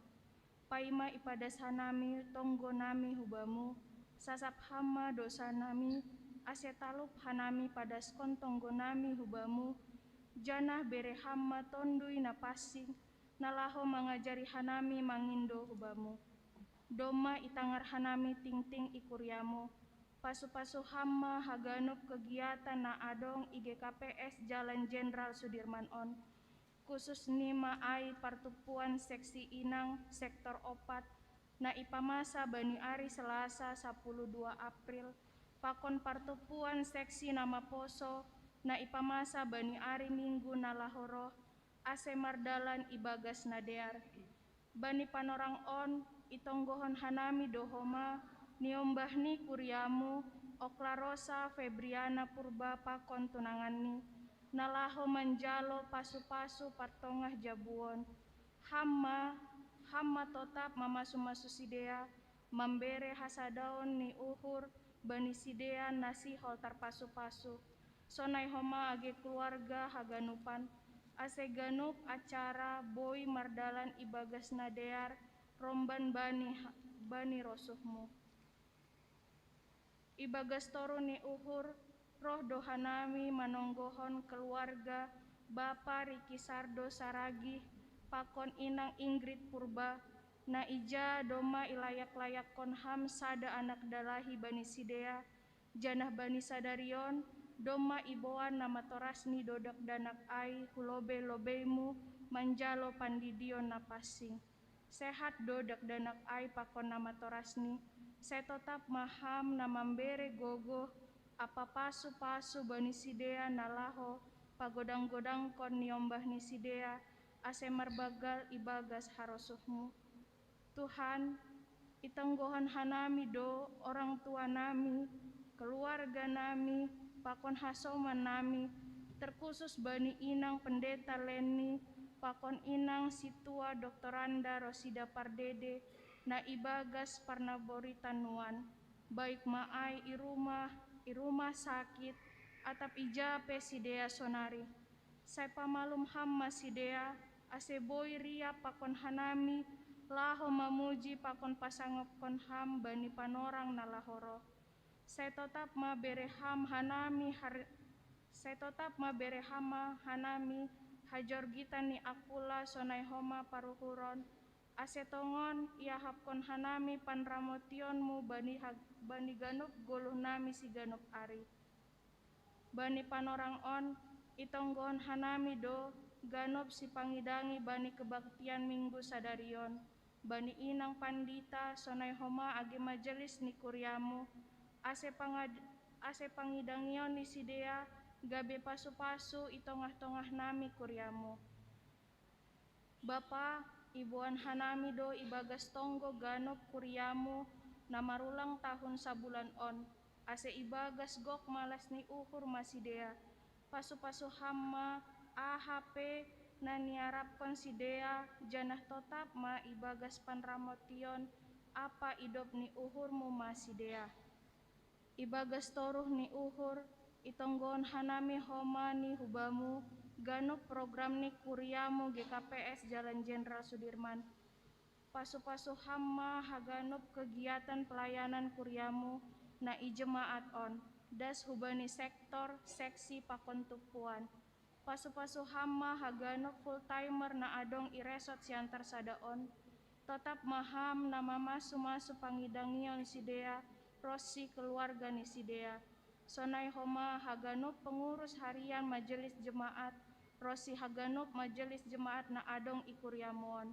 Paima ipadas hanami tonggo nami hu Bamu, sasap Ham ma dosa nami, ase talup hanami padaskon tonggo nami hu Bamu, janah bere Ham ma Tonduy Na Pansing, na laho mangajari hanami mangindo hu Bamu. Domma itangar hanami tingting i kuriaMu, pasu-pasu Ham ma haganup kegiatan na adong i G K P S Jalan Jenderal Sudirman on, khususni ma ai partumpuan seksi inang sektor opat, na ipamasa bani ari Selasa sampulu dua April, pakon partumpuan seksi na maposo, na ipamasa bani ari Minggu na laho roh, ase mardalan ibagas na dear. Bani panorang on, itonggohon hanami do homa niombah ni kuriaMu, Oklarosa Febriana Purba pakon tunanganni, na laho manjalo pasu-pasu partongah jabu on. Ham ma, Ham ma totap mamasu-masu sidea, Mambere hasadaon ni uhur bani sidea na sihol tarpasu-pasu, sonai homa age keluarga haganupan, ase ganup acara boi mardalan ibagas na dear romban bani, bani rosuhmu. Ibagas toruh ni uhur, roh do hanami manonggohon keluarga Bapa Riki Sardo Saragih pakon Inang Ingrid Purba, na ija domma ilayak-layakkon ham sada anak dalahi bani sidea, janah bani sadarion domma iboan na matorasni do dakdanak ai hu lobei-lobeimu manjalo pandidion na pansing. Sehat do dakdanak ai pakon na matorasni, sai totap ma ham na mambere gogoh ampa pasu-pasu bani sidea na laho pagodang-godangkon niombah ni sidea, ase marbanggal ibagas harosuhmu. Tuhan, itonggohon hanami do orang tua nami, keluarga nami, pakon hasoman nami, terkhusus bani Inang Pendeta Leni, pakon Inang Situa Doktoranda Rosida Pardede, na ibagas parnaboritan nuan, baik ma ai i rumah, i rumah sakit, atap ija pe sidea sonari. Sai pamalum ham ma sidea, ase boi riap pakon hanami, laho mamuji pakon pasangapkon ham bani panorang na laho roh. Sai totap ma bere ham hanami har-, sai totap ma bere ham ma hanami hajorgitan ni Akula sonai homa paruhuron, ase tongon iahapkon hanami panramotionmu bani ha-, bani ganup goluh nami siganup ari. Bani panorang on, itonggohon hanami do ganup sipangidangi bani kebaktian Minggu sadarion, bani Inang Pandita sonai homa age majelis ni kuriamu, ase pangad-, ase pangidangion ni sidea gabe pasu-pasu i tongah-tongah nami kuriamu. Bapa, iboan hanami do ibagas tonggo ganup kuriamu na marulang tahun sabulan on, ase ibagas gok malas ni uhur ma sidea. Pasu-pasu ham ma aha pe na niarapkon sidea, janah totap ma ibagas panramotion ampa idop ni uhurmu ma sidea. Ibagas toruh ni uhur, itonggohon hanami homa ni hubamu ganup program ni kuriamu G K P S Jalan Jenderal Sudirman. Pasu-pasu ham ma haganup kegiatan pelayanan kuriamu na i jemaat on, das hubani sektor, seksi pakon tumpuan. Pasu-pasu ham ma haganup full timer na adong i resort Siantar Sada on. Totap ma ham na mamasu-masu pangidangion sidea ronsi keluarga ni sidea. Sonai homa haganup pengurus harian majelis jemaat, ronsi haganup majelis jemaat na adong i kuriamu on.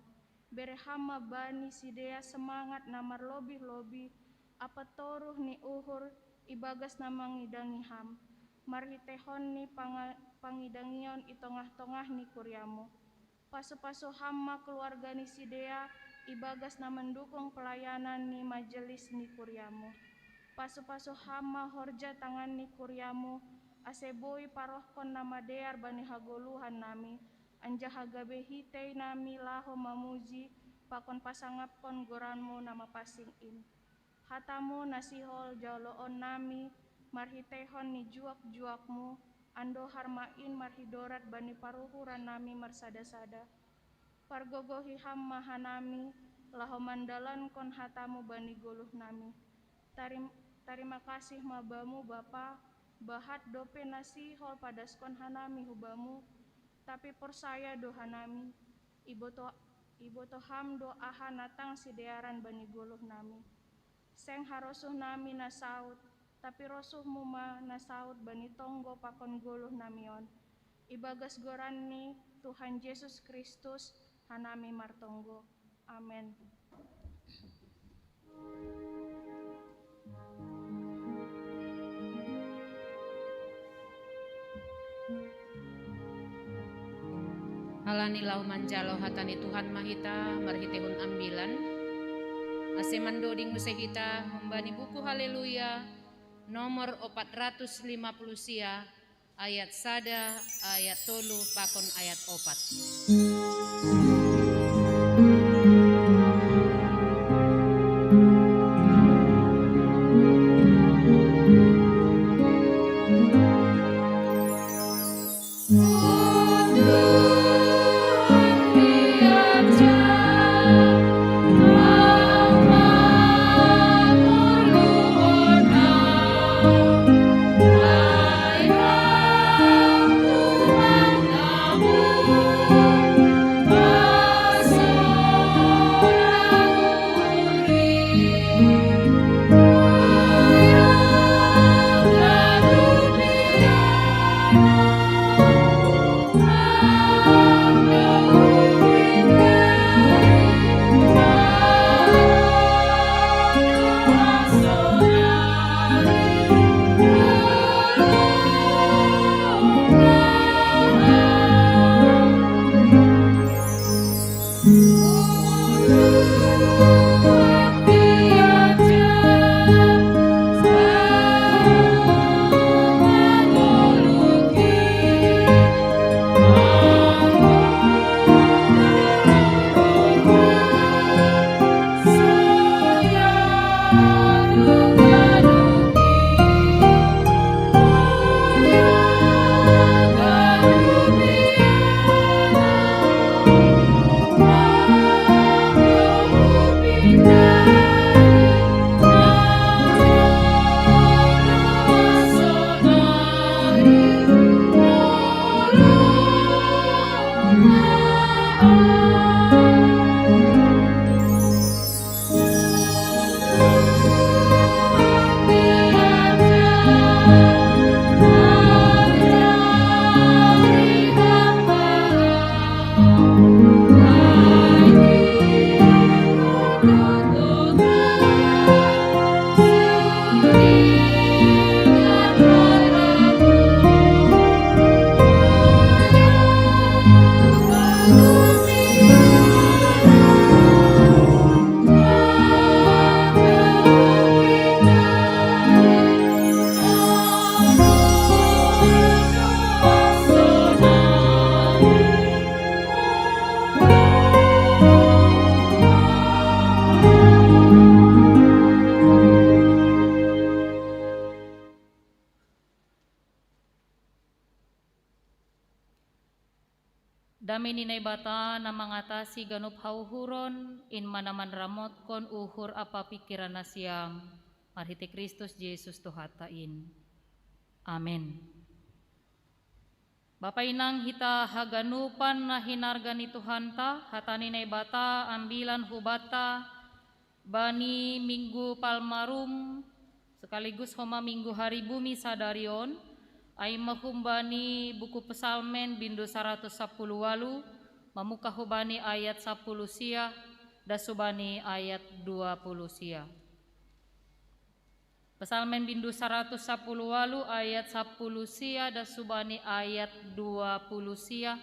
Bere ham ma bani sidea semangat na marlobih-lobih, ampa toruh ni uhur ibagas na mangidangi ham, marhiteihon ni panga-, pangidangion i tongah-tongah ni kuriamu. Pasu-pasu ham ma keluarga ni sidea ibagas na mandukung pelayanan ni majelis ni kuriamu. Pasu-pasu ham ma horja tangan ni kuriamu, ase boi parohkon na madear bani hagoluhan nami, anjaha gabe hitei nami laho mamuji pakon pasangapkon goranmu na mapansing in. Hatamu na sihol jaloon nami marhiteihon ni juak-juakmu, andohar ma in marhidorat bani paruhuran nami marsada-sada. Pargogohi ham ma hanami, laho mandalankon hatamu bani goluh nami. Tarim-, tarima kasih ma bamu Bapa, bahat dope na sihol padaskon hanami hu bamu, tapi porsaya do hanami, iboto, iboto ham do aha na tang sidearan bani goluh nami. Seng harosuh nami na saut, tapi rosuhmu ma na saut bani tonggo pakon goluh nami on. Ibagas goran ni Tuhan Jesus Kristus hanami martonggo. Amen. Halani laho manjalo hata ni Tuhan ma hita marhitehon ambilan, ase mandoding muse hita humbani buku Haleluya nomor opat ratus lima puluh sia, ayat sada, ayat tolu pakon ayat opat. Dame ni Naibata na mangatasi ganup hauhuron, in manamanramotkon uhur ampa pingkiran nasiam, marhite Kristus Jesus Tuhanta in. Amen. Bapa inang hita haganupan na hinarga ni Tuhanta, hata ni Naibata ambilan hubanta bani Minggu Palmarum, sekaligus homa Minggu Hari Bumi sadari on, ai ma humbani buku Psalmen bindu saratus sapuluh walu, mamuka hubani ayat sapuluh sia, das hubani ayat dua puluh sia. Psalmen bindu saratus sapuluh walu ayat sapuluh sia das hubani ayat dua puluh sia,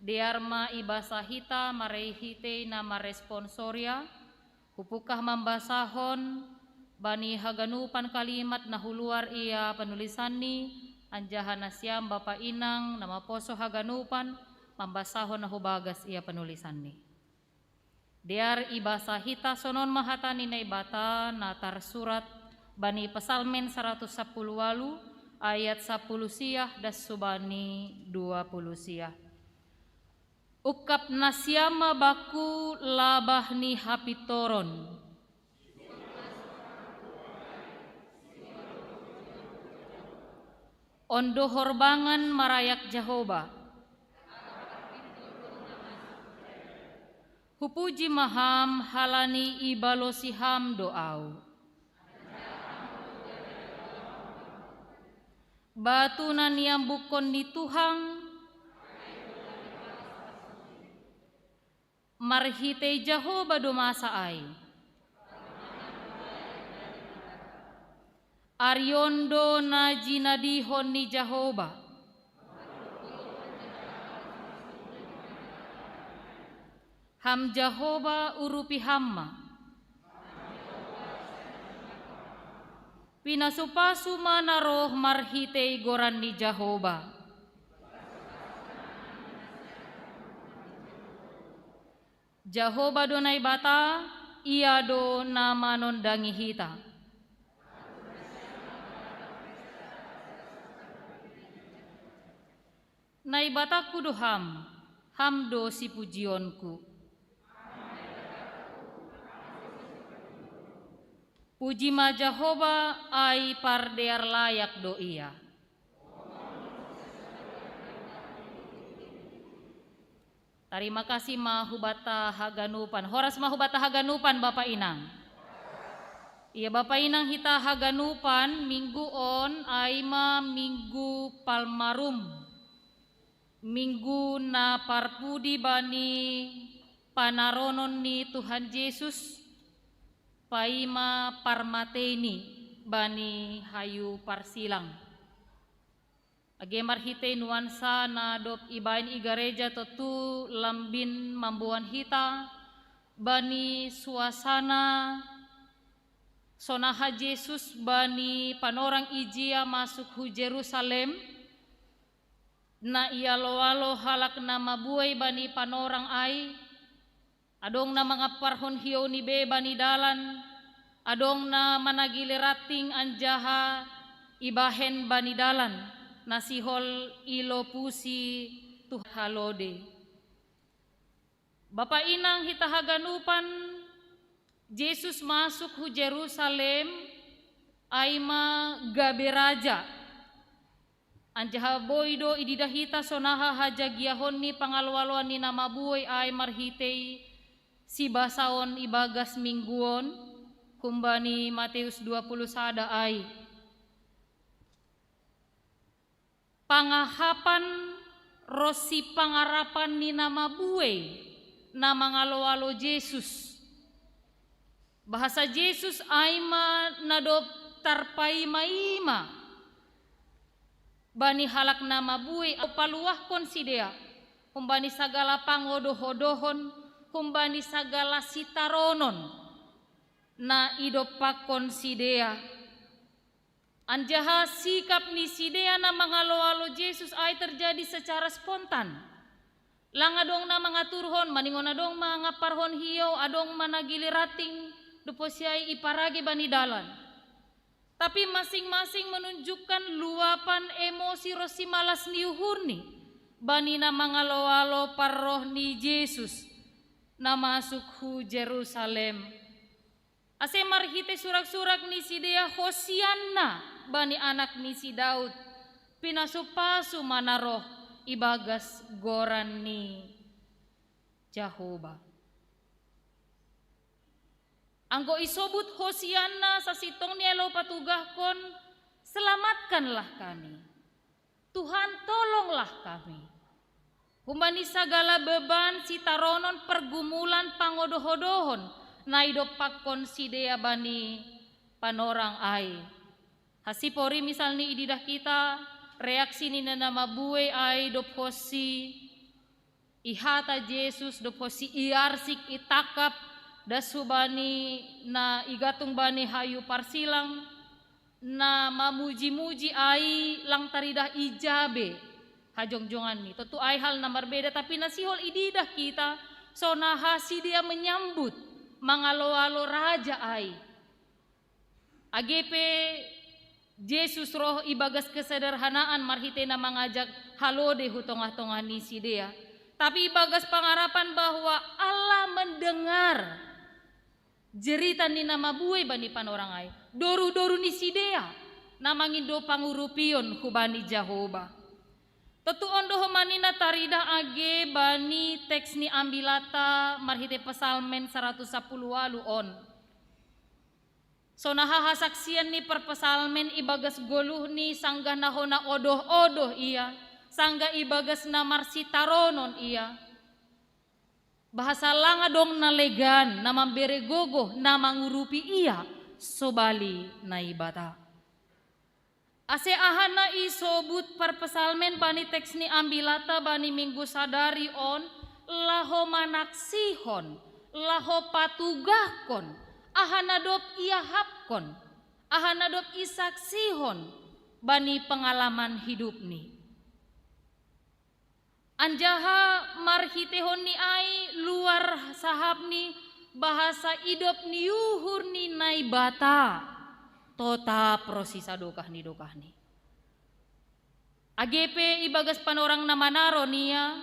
dear ma ibasa hita marhitei na maresponsoria, hupungkah mambasahon bani haganupan kalimat na huluar ia panulisanni, anjaha nasiam bapa inang na maposo haganupan mambasahon na hubagas ia panulisanni. Dear ibasa hita sonon ma hata ni Naibata na tarsurat bani Psalmen saratus sapuluh walu ayat sapuluh sia das hubani dua puluh sia. Ungkap nasiam ma bangku labah ni hapintoron. On do horbangan marayak Jahoba. Hupuji ma Ham halani ibalosi Ham do ahu. Batu na niambukkon ni Tuhang, marhitei Jahoba do masa ai. Ari on do na jinadihon ni Jahoba. Ham Jahoba, urupi Ham ma. Pinasu-pasu ma na roh marhitei goran ni Jahoba. Jahoba do Naibata, Ia do na manondangi hita. Naibatangku do Ham, Ham do sipujionku. Puji ma Jahoba, ai pardear layak do Ia. Tarima kasih ma hubanta haganupan. Horas ma hubanta haganupan, Bapa Inang. Ia, Bapa Inang, hita haganupan, minggu on ai ma Minggu Palmarum. Minggu na parpudi bani panaronon ni Tuhan Jesus, paima parmateiNi bani hayu parsilang. Age marhitei nuansa na dob ibahen i gareja, tontu lambin mamboan hita bani suasana sonaha Jesus bani panorang ijia masuk hu Jerusalem, na ialo-alo halak na mabuei bani panorang ai, adong na mangamparhon hiouni be bani dalan, adong na managili ranting anjaha ibahen bani dalan, na sihol ilopusi tu halode. Bapa Inang hita haganupan, Jesus masuk hu Jerusalem, ai ma gabe raja. Anjaha boi do ididah hita sonaha hajagiahon ni pangaloaloan ni na mabuei ai marhitei sibasaon ibagas minggu on, humbani Mateus dua puluh sada ai. Pangahapan ronsi pangarapan ni na mabuei na mangaloalo Jesus. Bahasa Jesus ai ma na dob tarpaima-ima bani halak na mabuei, paluahkon sidea humbani sagala pangodoh-odohon, humbani sagala sitaronon na idompakkon sidea. Anjaha sikap ni sidea na mangaloalo Jesus ai terjadi secara spontan. Lang adong na mangaturhon, maningon adong mangamparhon hiou, adong managili ranting, dob posi ai iparage bani dalan. Tapi masing-masing menunjukkan luapan emosi ronsi malas ni uhurni. bani na mangalo-alo parroh ni Jesus na masuk hu Jerusalem. Ase marhite surak-surak ni sidea Hosianna bani anak ni si Daud, pinasu-pasu ma na roh ibagas goran ni Jahoba. Anggo isobut Hosianna, sasintongni elo patugahkon, "Selamatkanlah kami. Tuhan, tolonglah kami." Humbani sagala beban, sitaronon, pergumulan, pangodoh-odohon na idompakkon sidea bani panorang ai. Hasipori misalni ididah hita reaksi ni na mabuei ai dob honsi ihata Jesus, dob honsi iarsik, itangkap, das hubani na igantung bani hayu parsilang, na mamuji-muji ai lang taridah ija be hajongjonganni. Tontu ai hal na marbeda, tapi na sihol ididah hita, sonaha sidea menyambut, mangalo-alo raja ai. Age pe Jesus roh ibagas kesederhanaan marhite na mangajak halode hu tongah-tongah ni sidea, tapi ibagas pangarapan bahwa Allah mendengar jerita ni na mabuei bani panorang ai, doruh-doruh ni sidea na mangindo pangurupion hubani Jahoba. Tontu on do homa ni na taridah age bani teks ni ambilanta marhite Psalmen saratus sapuluh ualu on. Sonaha hasaksian ni parpsalmen ibagas goluhni, sanggah na hona odoh-odoh ia, sanggah ibagas na marsitaronon ia. Bahasa lang adong na legan, na mambere gogoh, na mangurupi ia, sobali Naibata. Ase aha na isobut parpsalmen bani teks ni ambilanta bani Minggu sadari on, laho manaksihon, laho patugahkon aha na dob iahapkon, aha na dob isaksihon bani pengalaman hidupni. Anjaha marhitehon ni ai luar sahapni bahasa idop ni uhur ni Naibata totap ro sisadokah ni dokahni. Age pe ibagas panorang na manaron ia,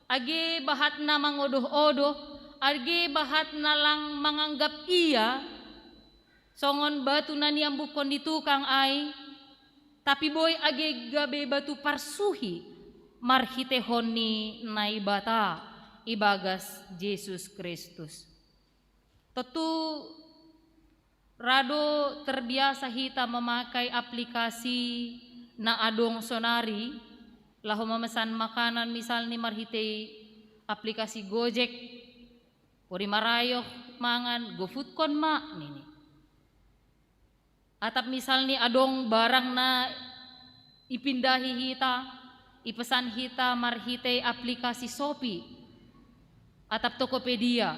age bahat na mangodoh-odoh, age bahat na lang manganggap ia songon batu na niambukkon ni tukang ai, tapi boi age gabe batu parsuhi marhitehon ni Naibata ibagas Jesus Kristus. Tontu ra do terbiasa hita memakai aplikasi na adong sonari, laho mamesan makanan misalni marhitei aplikasi Gojek, pori marayoh mangan, "GoFood-kon ma," nini. Atap misalni adong barang na ipindahi hita, ipesan hita marhitei aplikasi Shopee atap Tokopedia.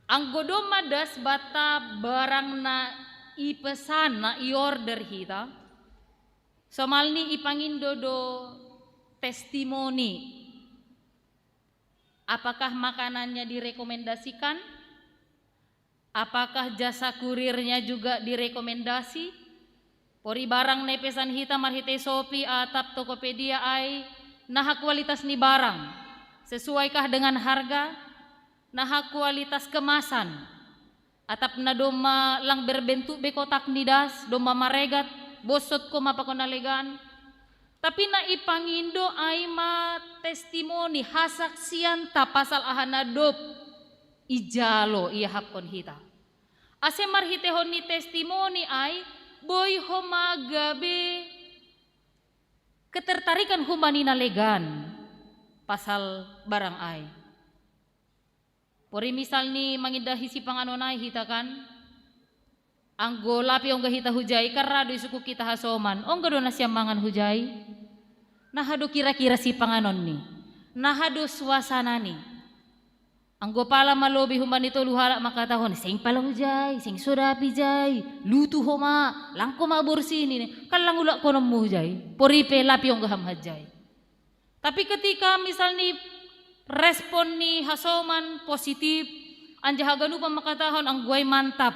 Anggo domma das banta barang na ipesan, na iorder hita, somalni ipangindo do testimoni. Apakah makanannya direkomendasikan? Apakah jasa kurirnya juga direkomendasi? Pori barang na ipesan hita marhitei Shopee atap Tokopedia ai, naha kualitas ni barang? Sesuaikah dengan harga? Naha kualitas kemasan? Atap na domma lang berbentuk be kotak ni das, domma maregat, bosot ko ma pakon na legan? Tapi na ipangindo ai ma testimoni, hasaksianta pasal aha na dob ijalo iahapkon hita. Ase marhitehon ni testimoni ai, boi homa gabe ketertarikan humbani na legan pasal barang ai. Pori misalni mangindahi sipanganon ai hita kan, anggo lape ongga hita hujai, kan ra do isungkun hita hasoman, "Ongga do na sian mangan hujai?" Naha do kira-kira sipanganonni? Naha do suasanani? Anggo pala ma lobi humbani tolu halak mangkatahon, "Seng pala hujai, seng sodapi jai, lutu homa, langko ma borsih," nini, kan lang ulakkononmu hujai, pori pe lape ongga ham hajai. Tapi ketika misalni respon ni hasoman positif, anjaha ganupan mangkatahon, "Anggo ai mantap.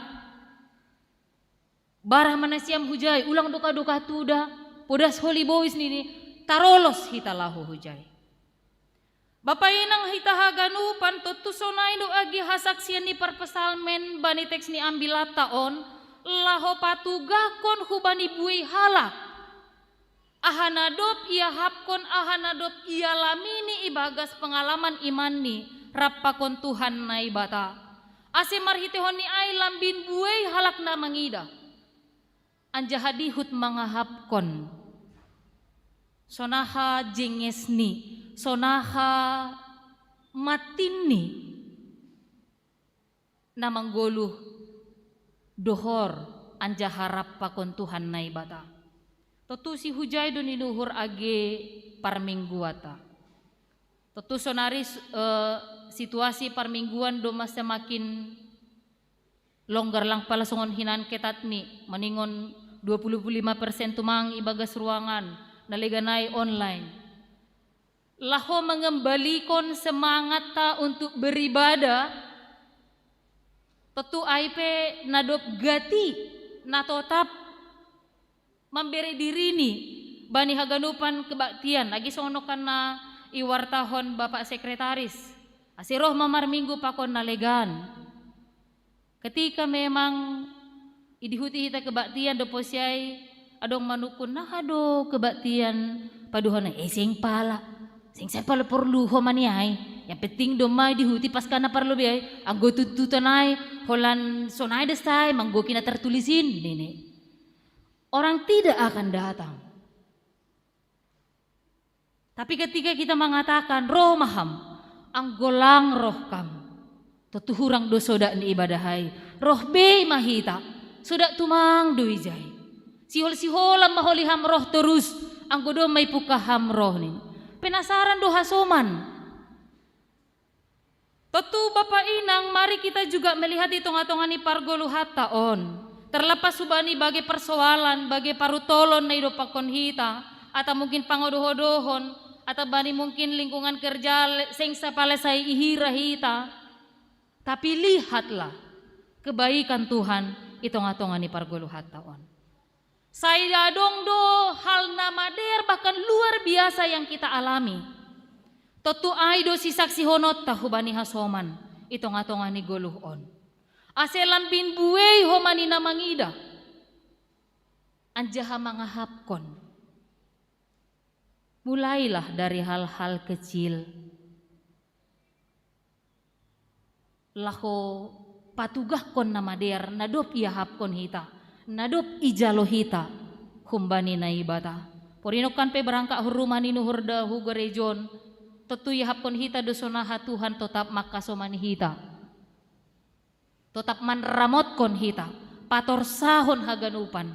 Barah ma na siam hujai, ulang doka-doka tuda, podas holi bois," nini, tarolos hita laho hujai. Bapa inang hita haganupan, tontu sonai do agi hasaksian ni parpsalmen bani teks ni ambilatta on, laho patugahkon hubani buei halak aha na dob iahapkon, aha na dob ialamini ibagas pengalaman imanni rap pakon Tuhan Naibata. Ase marhiteihon ni ai lambin buei halak na mangidah, anjaha dihut mangahapkon sonaha jengesni, sonaha matinni na manggoluh dohor anjaha rap pakon Tuhan Naibata. Tontu sihujai do ninuhur age parmingguanta. Tontu sonari, eh, situasi parmingguan domma semakin longgar, lang pala songon hinan ketatni, maningon dua puluh lima persen tumang ibagas ruangan, na legan ai online. Laho mengembalikan semangatta untuk beribadah, tontu ai pe na dob gati, na totap mambere dirini bani haganupan kebaktian, age songon nangkin na iwartahon Bapak Sekretaris. Ase roh ma marminggu pakon na legan. Ketika memang idihuti hita kebaktian dope siai, adong manungkun, "Naha do kebaktian paduahon?" Eh, seng pala. Seng sai pala porlu ho ma niai. Yang penting domma idihuti Paskah na parlobei ai, anggo tuntutan ai, holan sonai do sai manggohi na tertulis in, nini. Orang tidak akan datang. Tapi ketika kita mengatakan, "Roh ma ham," anggo lang roh kam, tontu hurang do sodak ni ibadah ai. Roh bei ma hita, sodak tumang do ijai. Sihol-siholan ma holi ham roh torus, anggo domma ipungka ham roh, nini. Penasaran do hasoman. Tontu Bapa Inang, mari kita juga melihat di tengah-tengah ni pargoluhanta on. Terlepas hubani bage persoalan, bage parutolon na idompakkon hita, atau mungkin pangodoh-odohon, atau bani mungkin lingkungan kerja le-, seng sapala sai ihira hita. Tapi lihatlah kebaikan Tuhan di tengah-tengah ni pargoluhanta on. Sai adong do hal na madear bahkan luar biasa yang kita alami. Tontu ai do sisaksihononta hubani hasoman i tongah-tongah ni goluh on. Ase lambin buei homa ni na mangidah, anjaha mangahapkon. Mulailah dari hal-hal kecil. Laho patugahkon na madear na dob iahapkon hita, na dob ijalo hita humbani Naibata. Porinongkan pe berangkat hu rumah ni uhur da hu gereja on, tontu iahapkon hita do sonaha Tuhan totap mangkasomani hita. Totap manramotkon hita, patorsahon haganupan.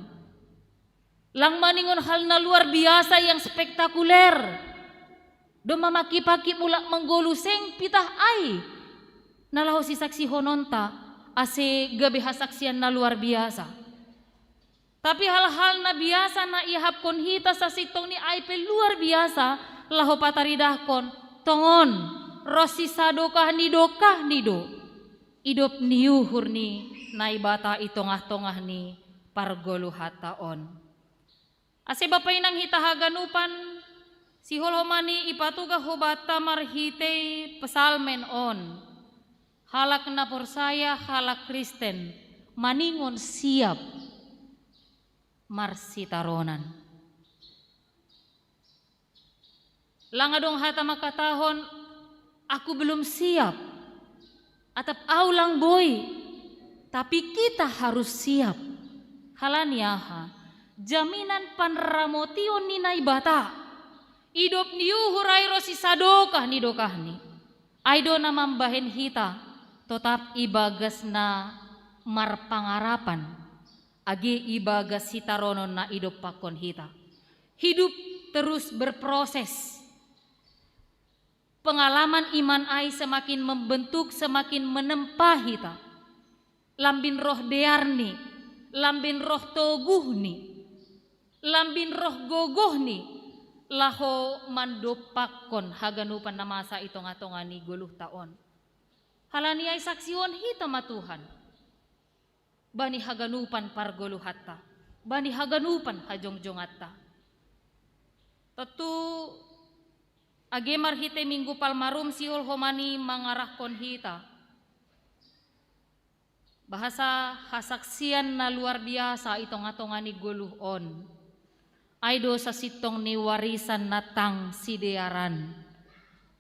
Lang maningon hal na luar biasa yang spektakuler. Domma mangkipaki mulak manggoluh seng pitah ai na laho sisaksihononta, ase gabe hasaksian na luar biasa. Tapi hal-hal na biasa na iahapkon hita sasintongni ai pe luar biasa, laho pataridahkon, tongon, ronsi sadokah ni dokahni do idop ni uhur ni Naibata i tongah-tongah ni pargoluhanta on. Ase Bapa Inang hita haganupan, sihol homa ni ipatugah hubanta marhitei psalmen on. Halak na porsaya, halak Kristen, maningon siap marsitaronan. Lang adong hata mangkatahon, "Aku belum siap," atap "Au lang boi." Tapi kita harus siap. Halani aha? Jaminan panramotion ni Naibata. Idop ni uhur ai ronsi sadokah ni dokahni. Ai do na mambahen hita totap ibagas na marpangarapan, age ibagas sitaronon na idompakkon hita. Hidup terus berproses. Pengalaman iman ai semakin membentuk, semakin menempa hita. Lambin roh dearni, lambin roh toguhni, lambin roh gogohni, laho mandompakkon haganupan na masa i tongah-tongah ni goluhta on. Halani ai saksihon hita ma Tuhan bani haganupan pargoluhanta, bani haganupan hajongjonganta. Tetu age marhite Minggu Palmarum sihol homa ni mangarahkon hita bahasa hasaksian na luar biasa i tonga-tonga ni goluh on. Ai do sasintong ni warisan na tang sidearan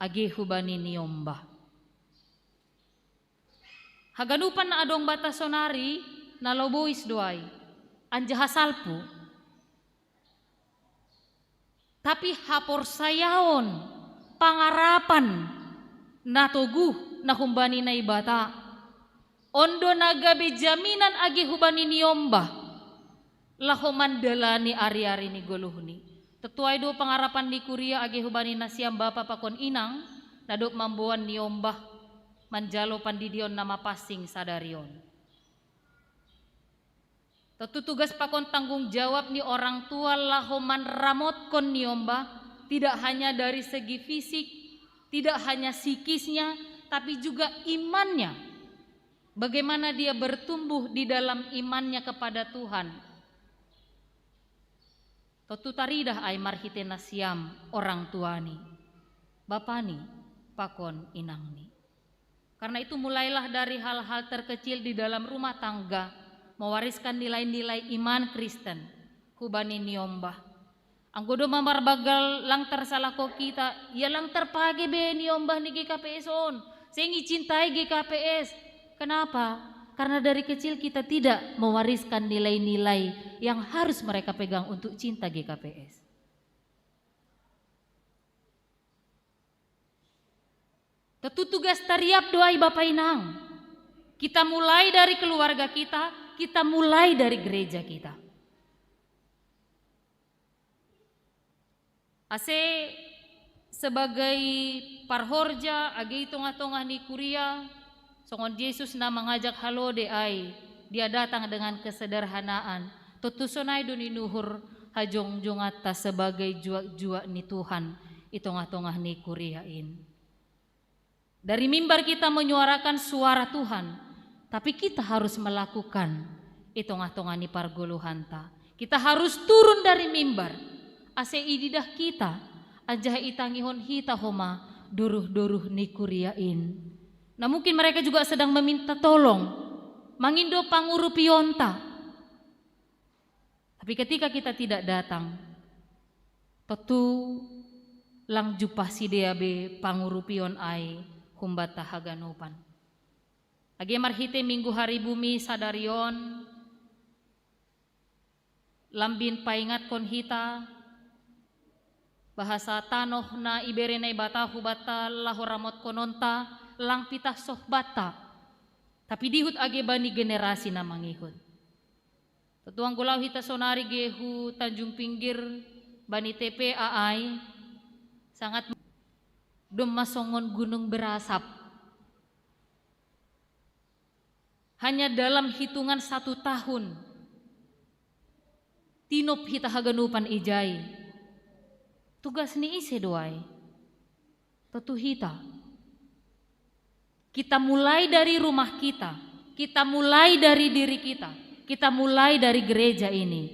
age hubani niombah. Haganupan na adong banta sonari na lobois do ai, anjaha salpu. Tapi haporsayaon, pangarapan na toguh na humbani Naibata, on do na gabe jaminan age hubani niombah laho mandalani ari-ari ni goluhni. Tetu ai do pangarapan ni kuria age hubani nasiam bapa pakon inang, na dob mamboan niombah manjalo pandidion na mapansing sadari on. Tetu tugas pakon tanggung jawab ni orang tua laho manramotkon niombah, tidak hanya dari segi fisik, tidak hanya psikisnya, tapi juga imannya. Bagaimana dia bertumbuh di dalam imannya kepada Tuhan. Tetu taridah ai marhite nasiam orang tuani, bapani, pakon inangni. Karena itu, mulailah dari hal-hal terkecil di dalam rumah tangga, mewariskan nilai-nilai iman Kristen hubani niombah. Anggo domma marbanggal lang tarsalahkon hita, ia lang tarpage be niombah ni G K P S on. Seng icintai G K P S. Kenapa? Karena dari kecil kita tidak mewariskan nilai-nilai yang harus mereka pegang untuk cinta G K P S. Tetu tugas tariap do ai bapa inang. Kita mulai dari keluarga kita, kita mulai dari gereja kita. Ase sebagai parhorja age i tongah-tongah ni kuria, songon Jesus na mangajak halode ai, dia datang dengan kesederhanaan. Tontu sonai do ninuhur hajongjonganta sebagai juak-juak ni Tuhan i tongah-tongah ni kuria in. Dari mimbar kita menyuarakan suara Tuhan, tapi kita harus melakukan i tongah-tongah ni pargoluhanta. Kita harus turun dari mimbar, ase ididah kita, anjaha itangihon hita homa doruh-doruh ni kuria in. Nah, mungkin mereka juga sedang meminta tolong, mangindo pangurupionta. Tapi ketika kita tidak datang, tontu lang jumpah sidea be pangurupion ai humbanta haganupan. Age marhite Minggu Hari Bumi sadari on, lambin paingatkon hita bahasa tanoh na ibere Naibata hubanta laho ramotkononta lang pitah soh banta, tapi dihut age bani generasi na mangihut. Tetu anggo laho hita sonari ge hu Tanjung Pinggir bani T P A ai, sangat domma songon gunung berasap. Hanya dalam hitungan satu tahun, tinop hita haganupan ijai. Tugas ni ise do ai? Tontu hita. Kita mulai dari rumah kita, kita mulai dari diri kita, kita mulai dari gereja ini.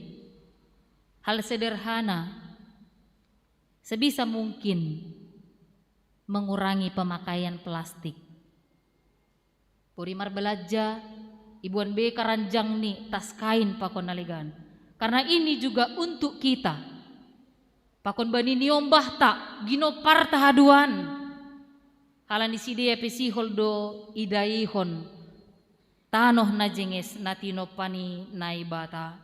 Hal sederhana, sebisa mungkin mengurangi pemakaian plastik. Pori marbelanja, iboan be karanjang ni tas kain pakon na legan. Karena ini juga untuk kita. Pakon bani niombahta, ginomparta haduan. Halani sidea pe sihol do idaihon tanoh na jenges na tinompa ni Naibata.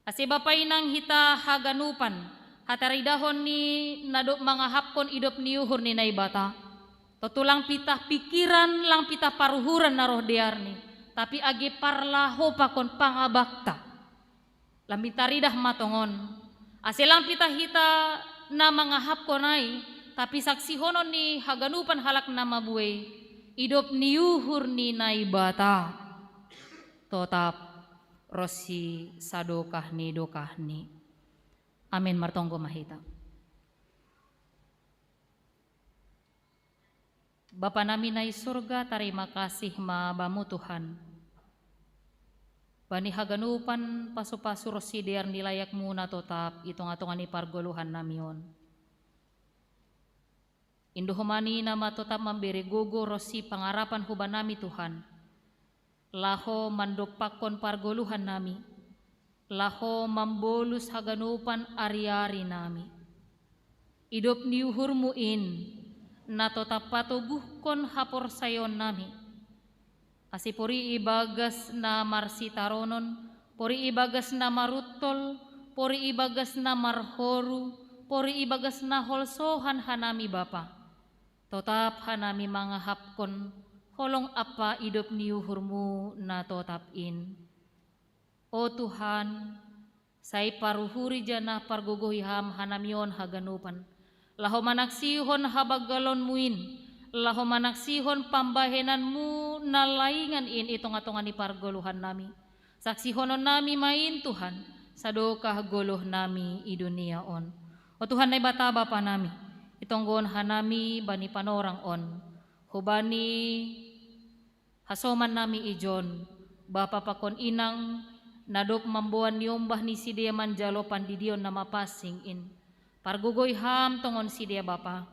Ase bapa inang hita haganupan, hataridahon ni na dob mangahapkon idop ni uhur ni Naibata. Tontu lang pitah pikiran, lang pitah paruhuran na roh dearni, tapi age parlaho pakon pangabakta. Lambin taridah ma tongon, ase lang pitah hita na mangahapkon ai, tapi saksihonon ni haganupan halak na mabuei, idop ni uhur ni Naibata totap ronsi sadokah ni dokahni. Amen. Martonggo ma hita. Bapa nami na i surga, tarima kasih ma Bamu Tuhan. Bani haganupan pasu-pasu ro si dear ni layakmu na totap i tonga-tonga ni pargoluhan nami on. Indohomani nama totap mambere gogo ro si pangarapan huba nami Tuhan. Laho mandompakkon pargoluhan nami. Laho mambolus haganupan ari-ari nami. Idop ni uhurmu in, na totap patoguhkon haporsayaon nami. Ase pori ibagas na marsitaronon, pori ibagas na maruttol, pori ibagas na marhoru, pori ibagas na holsohan hanami Bapa. Totap hanami mangahapkon holong ampa idop ni uhurmu na totap in. O Tuhan, sai paruhuri janah pargogohi ham hanami on haganupan. Laho manaksihon habanggalonmu in, laho manaksihon pambahenanmu na laingan in i tonga-tonga ni pargoluhan nami. Saksihonon nami ma in Tuhan, sadokah goluh nami i dunia on. O Tuhan Naibata Bapa nami, itonggohon hanami bani panorang on. Hubani hasoman nami ijon, bapa pakon inang, na dob mamboan niombah ni sidea manjalo pandidion na mapansing in. Pargogoi ham tongon sidea bapa,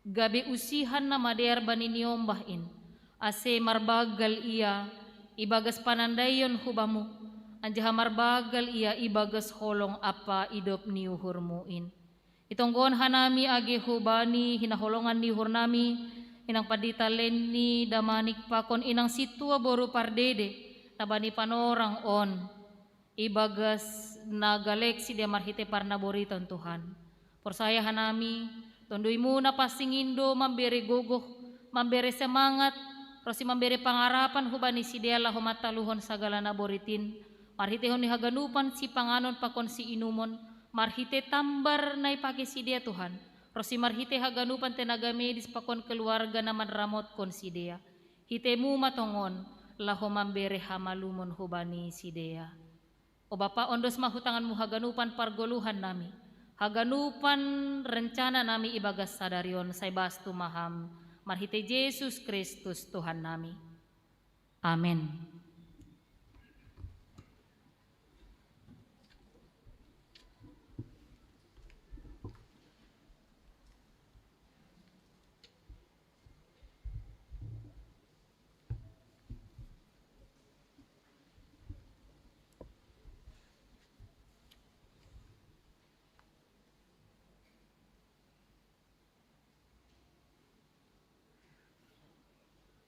gabe usihan na madear bani niombah in, ase marbanggal ia ibagas panandaion hubamu, anjaha marbanggal ia ibagas holong ampa idop ni uhurmu in. Itonggohon hanami age hubani hinaholongan ni uhurnami, inang pandita Leni Damanik pakon inang sintua boru pardede, na bani panorang on, ibagas na galek sidea marhite parnaboriton Tuhan. Porsaya hanami, tonduimu na pansing in do mambere gogoh, mambere semangat, ronsi mambere pangarapan hubani sidea laho mantaluhon sagala naborit in, marhitehon ni haganupan sipanganon pakon siinumon, marhite tambar na ipake sidea Tuhan, ronsi marhite haganupan tenaga medis pakon keluarga na manramotkon sidea. Hitemu ma tongon, laho mambere hamalumon hubani sidea. O Bapa, ondos ma hu tanganmu haganupan pargoluhan nami, haganupan rencana nami ibagas sadari on, sai bastu ma ham, marhite Jesus Kristus Tuhan nami. Amen.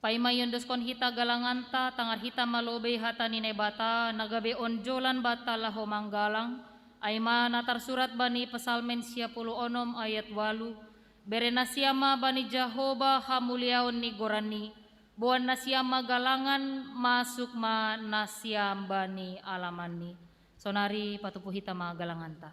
Paima iondoskon hita galanganta, tangar hita ma lobei hata ni Naibata, na gabe onjolan banta laho manggalang, ai ma na tarsurat bani Psalmen sia puluh onom ayat ualu, bere nasiam ma bani Jahowa hamuliaon ni goranni, boan nasiam ma galangan, masuk ma nasiam bani alamanni. Sonari patupu hita ma galanganta.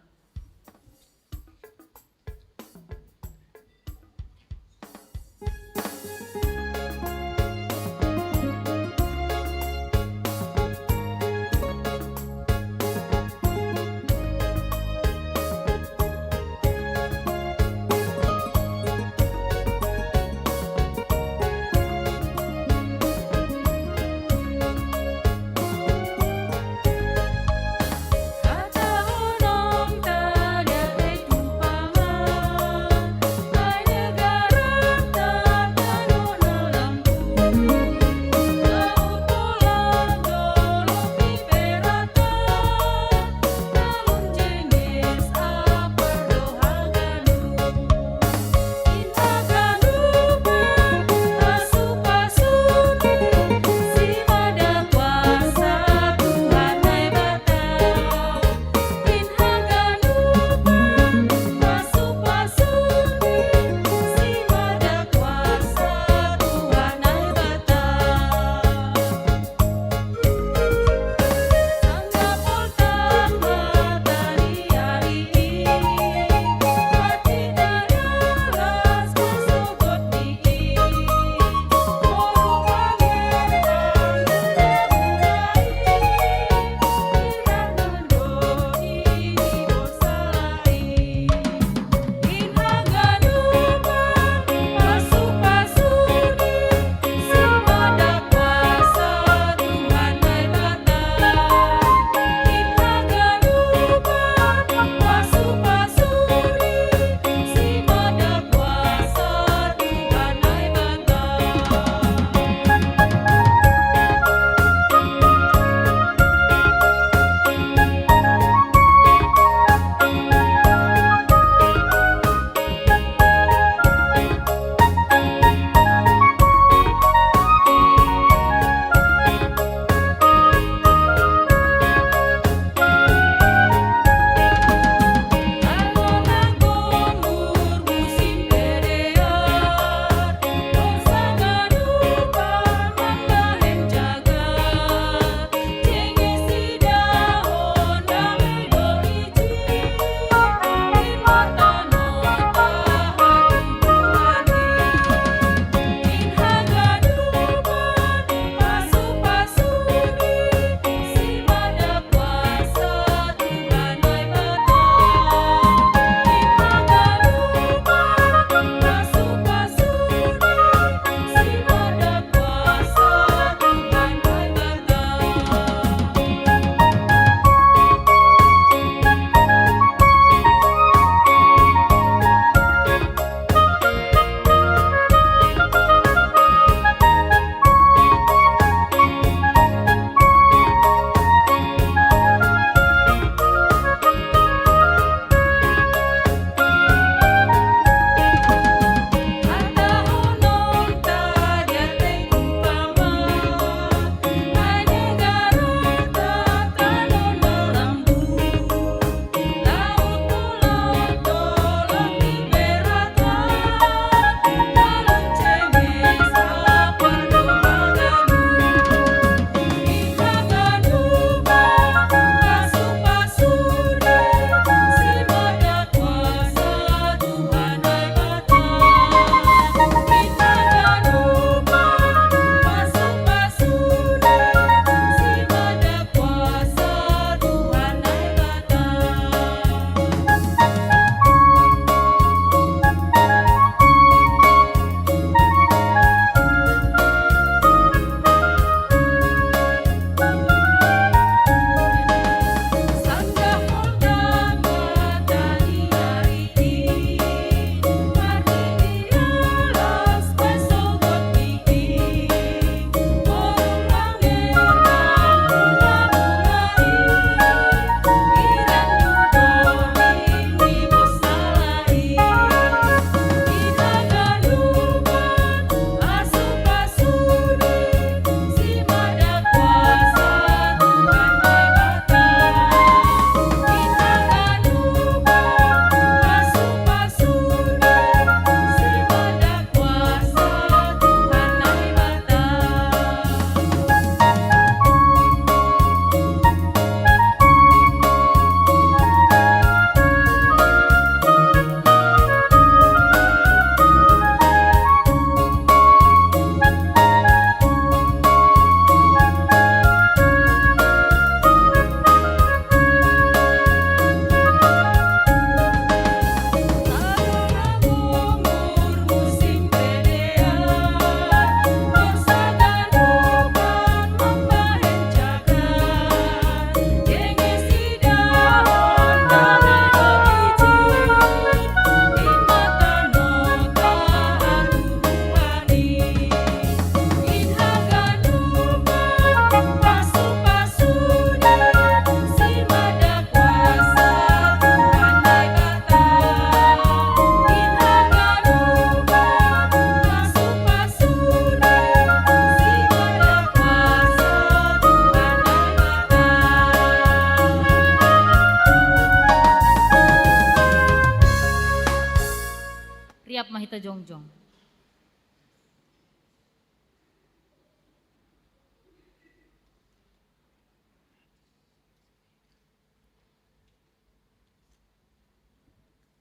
Tajongjong.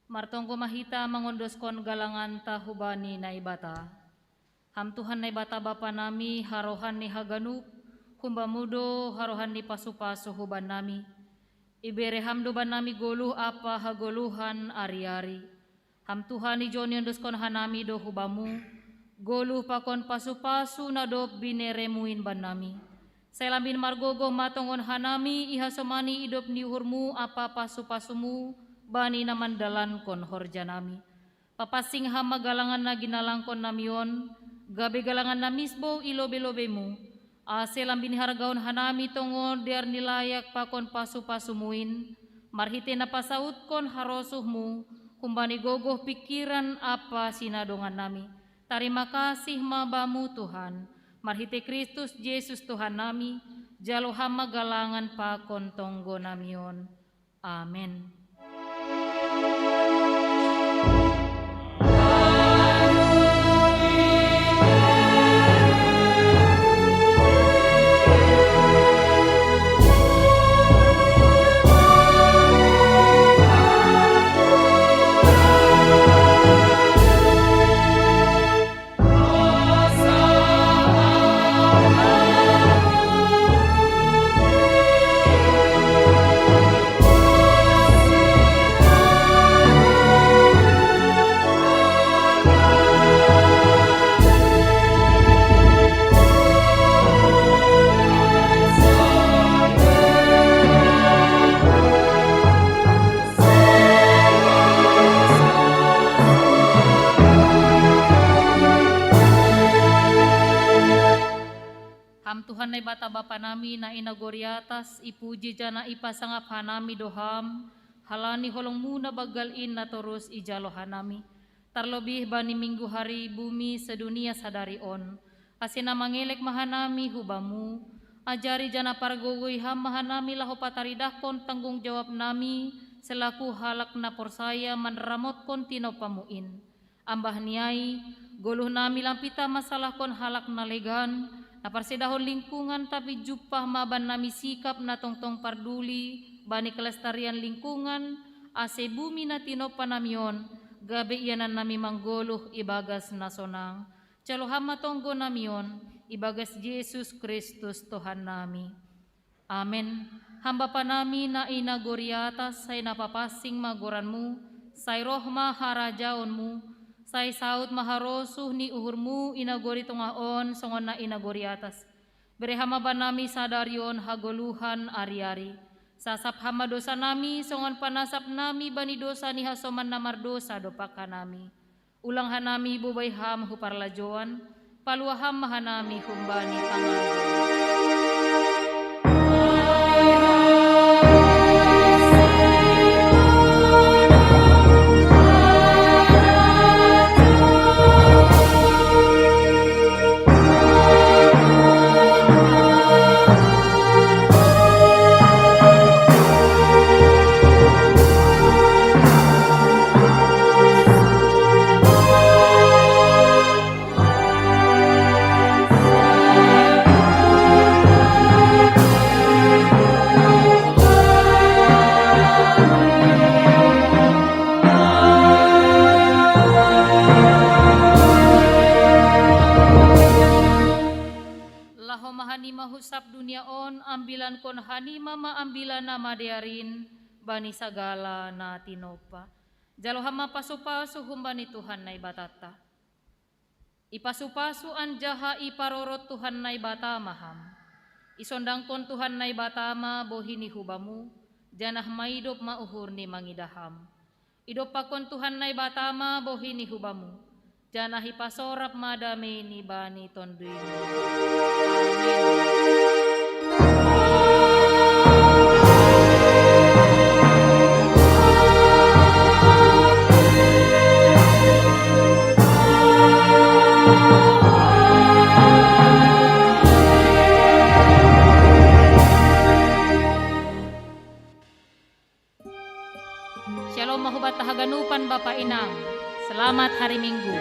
Martonggo ma hita mangondoskon galanganta hubani Naibata. Ham Tuhan Naibata Bapa nami, harohan ni haganup, humbamu do harohan ni pasu-pasu huban nami. Ibere ham do bannami goluh ampa hagoluhan ari-ari. Ham Tuhan, ijon niondoskon hanami do hubamu, goluh pakon pasu-pasu na dob bineremuin bannami. Sai lambin margogoh ma tongon hanami ihasomani idop ni uhurmu ampa pasu-pasumu bani na mandalankon horjanami. Papansing ham ma galangan na ginalangkon nami on, gabe galangan na misbou i lobe-lobemu, ase lambin hargaon hanami tongon dear ni layak pakon pasu-pasumuin, marhite na pasautkon harosuhmu, humbani gogoh pingkiran ampa sinadongan nami. Tarima kasih ma bamu Tuhan, marhite Kristus Jesus Tuhan nami, jalo ham ma galangan pakon tonggo nami on. Amen. Ham Tuhan Naibata Bapa nami na i nagori atas, ipuji janah ipasangap hanami do ham, halani holongmu na banggal in na torus ijalo hanami. Tarlobih bani minggu hari bumi sedunia sadari on, ase na mangelek ma hanami hubamu, ajari janah pargogoi ham ma hanami laho pataridahkon tanggung jawab nami selaku halak na porsaya manramotkon tinompamu in. Ambah ni ai, goluh nami lam pitah masalahkon halak na legan, na parsedahon lingkungan, tapi jumpah ma bannami sikap na tongtong parduli bani kelestarian lingkungan, ase bumi na tinompa nami on gabe ianan nami manggoluh ibagas na sonang. Jalo ham ma tonggo nami on ibagas Jesus Kristus Tuhan nami. Amen. Ham Bapa nami na i nagori atas, sai na papansing ma goranmu, sai roh ma harajaonmu, sai saud ma harosuh ni uhurmu i nagori tongah on songon na i nagori atas. Bere ham ma bannami sadari on hagoluhan ari-ari. Sasap ham ma dosa nami songon panasap nami bani dosa ni hasoman na mardosa dompak hanami. Ulang hanami bobai ham hu parlajouan, palua ham ma hanami humbani pangago. Laho ma hanima hu sab dunia on, ambilankon hanima ma ambilan na madear in bani sagala na tinompa. Jalo ham ma pasu-pasu humbani Tuhan Naibatanta. Ipasu-pasu anjaha iparorot Tuhan Naibata ma ham. Isondangkon Tuhan Naibata ma bohi ni hubamu, janah maidop ma uhur ni mangidah ham. Idompakkon Tuhan Naibata ma bohi ni hubamu, janah ipasorap ma damei ni bani tonduymu. Amen. Syalom ma hubanta haganupan, Bapa, Inang. Selamat hari Minggu.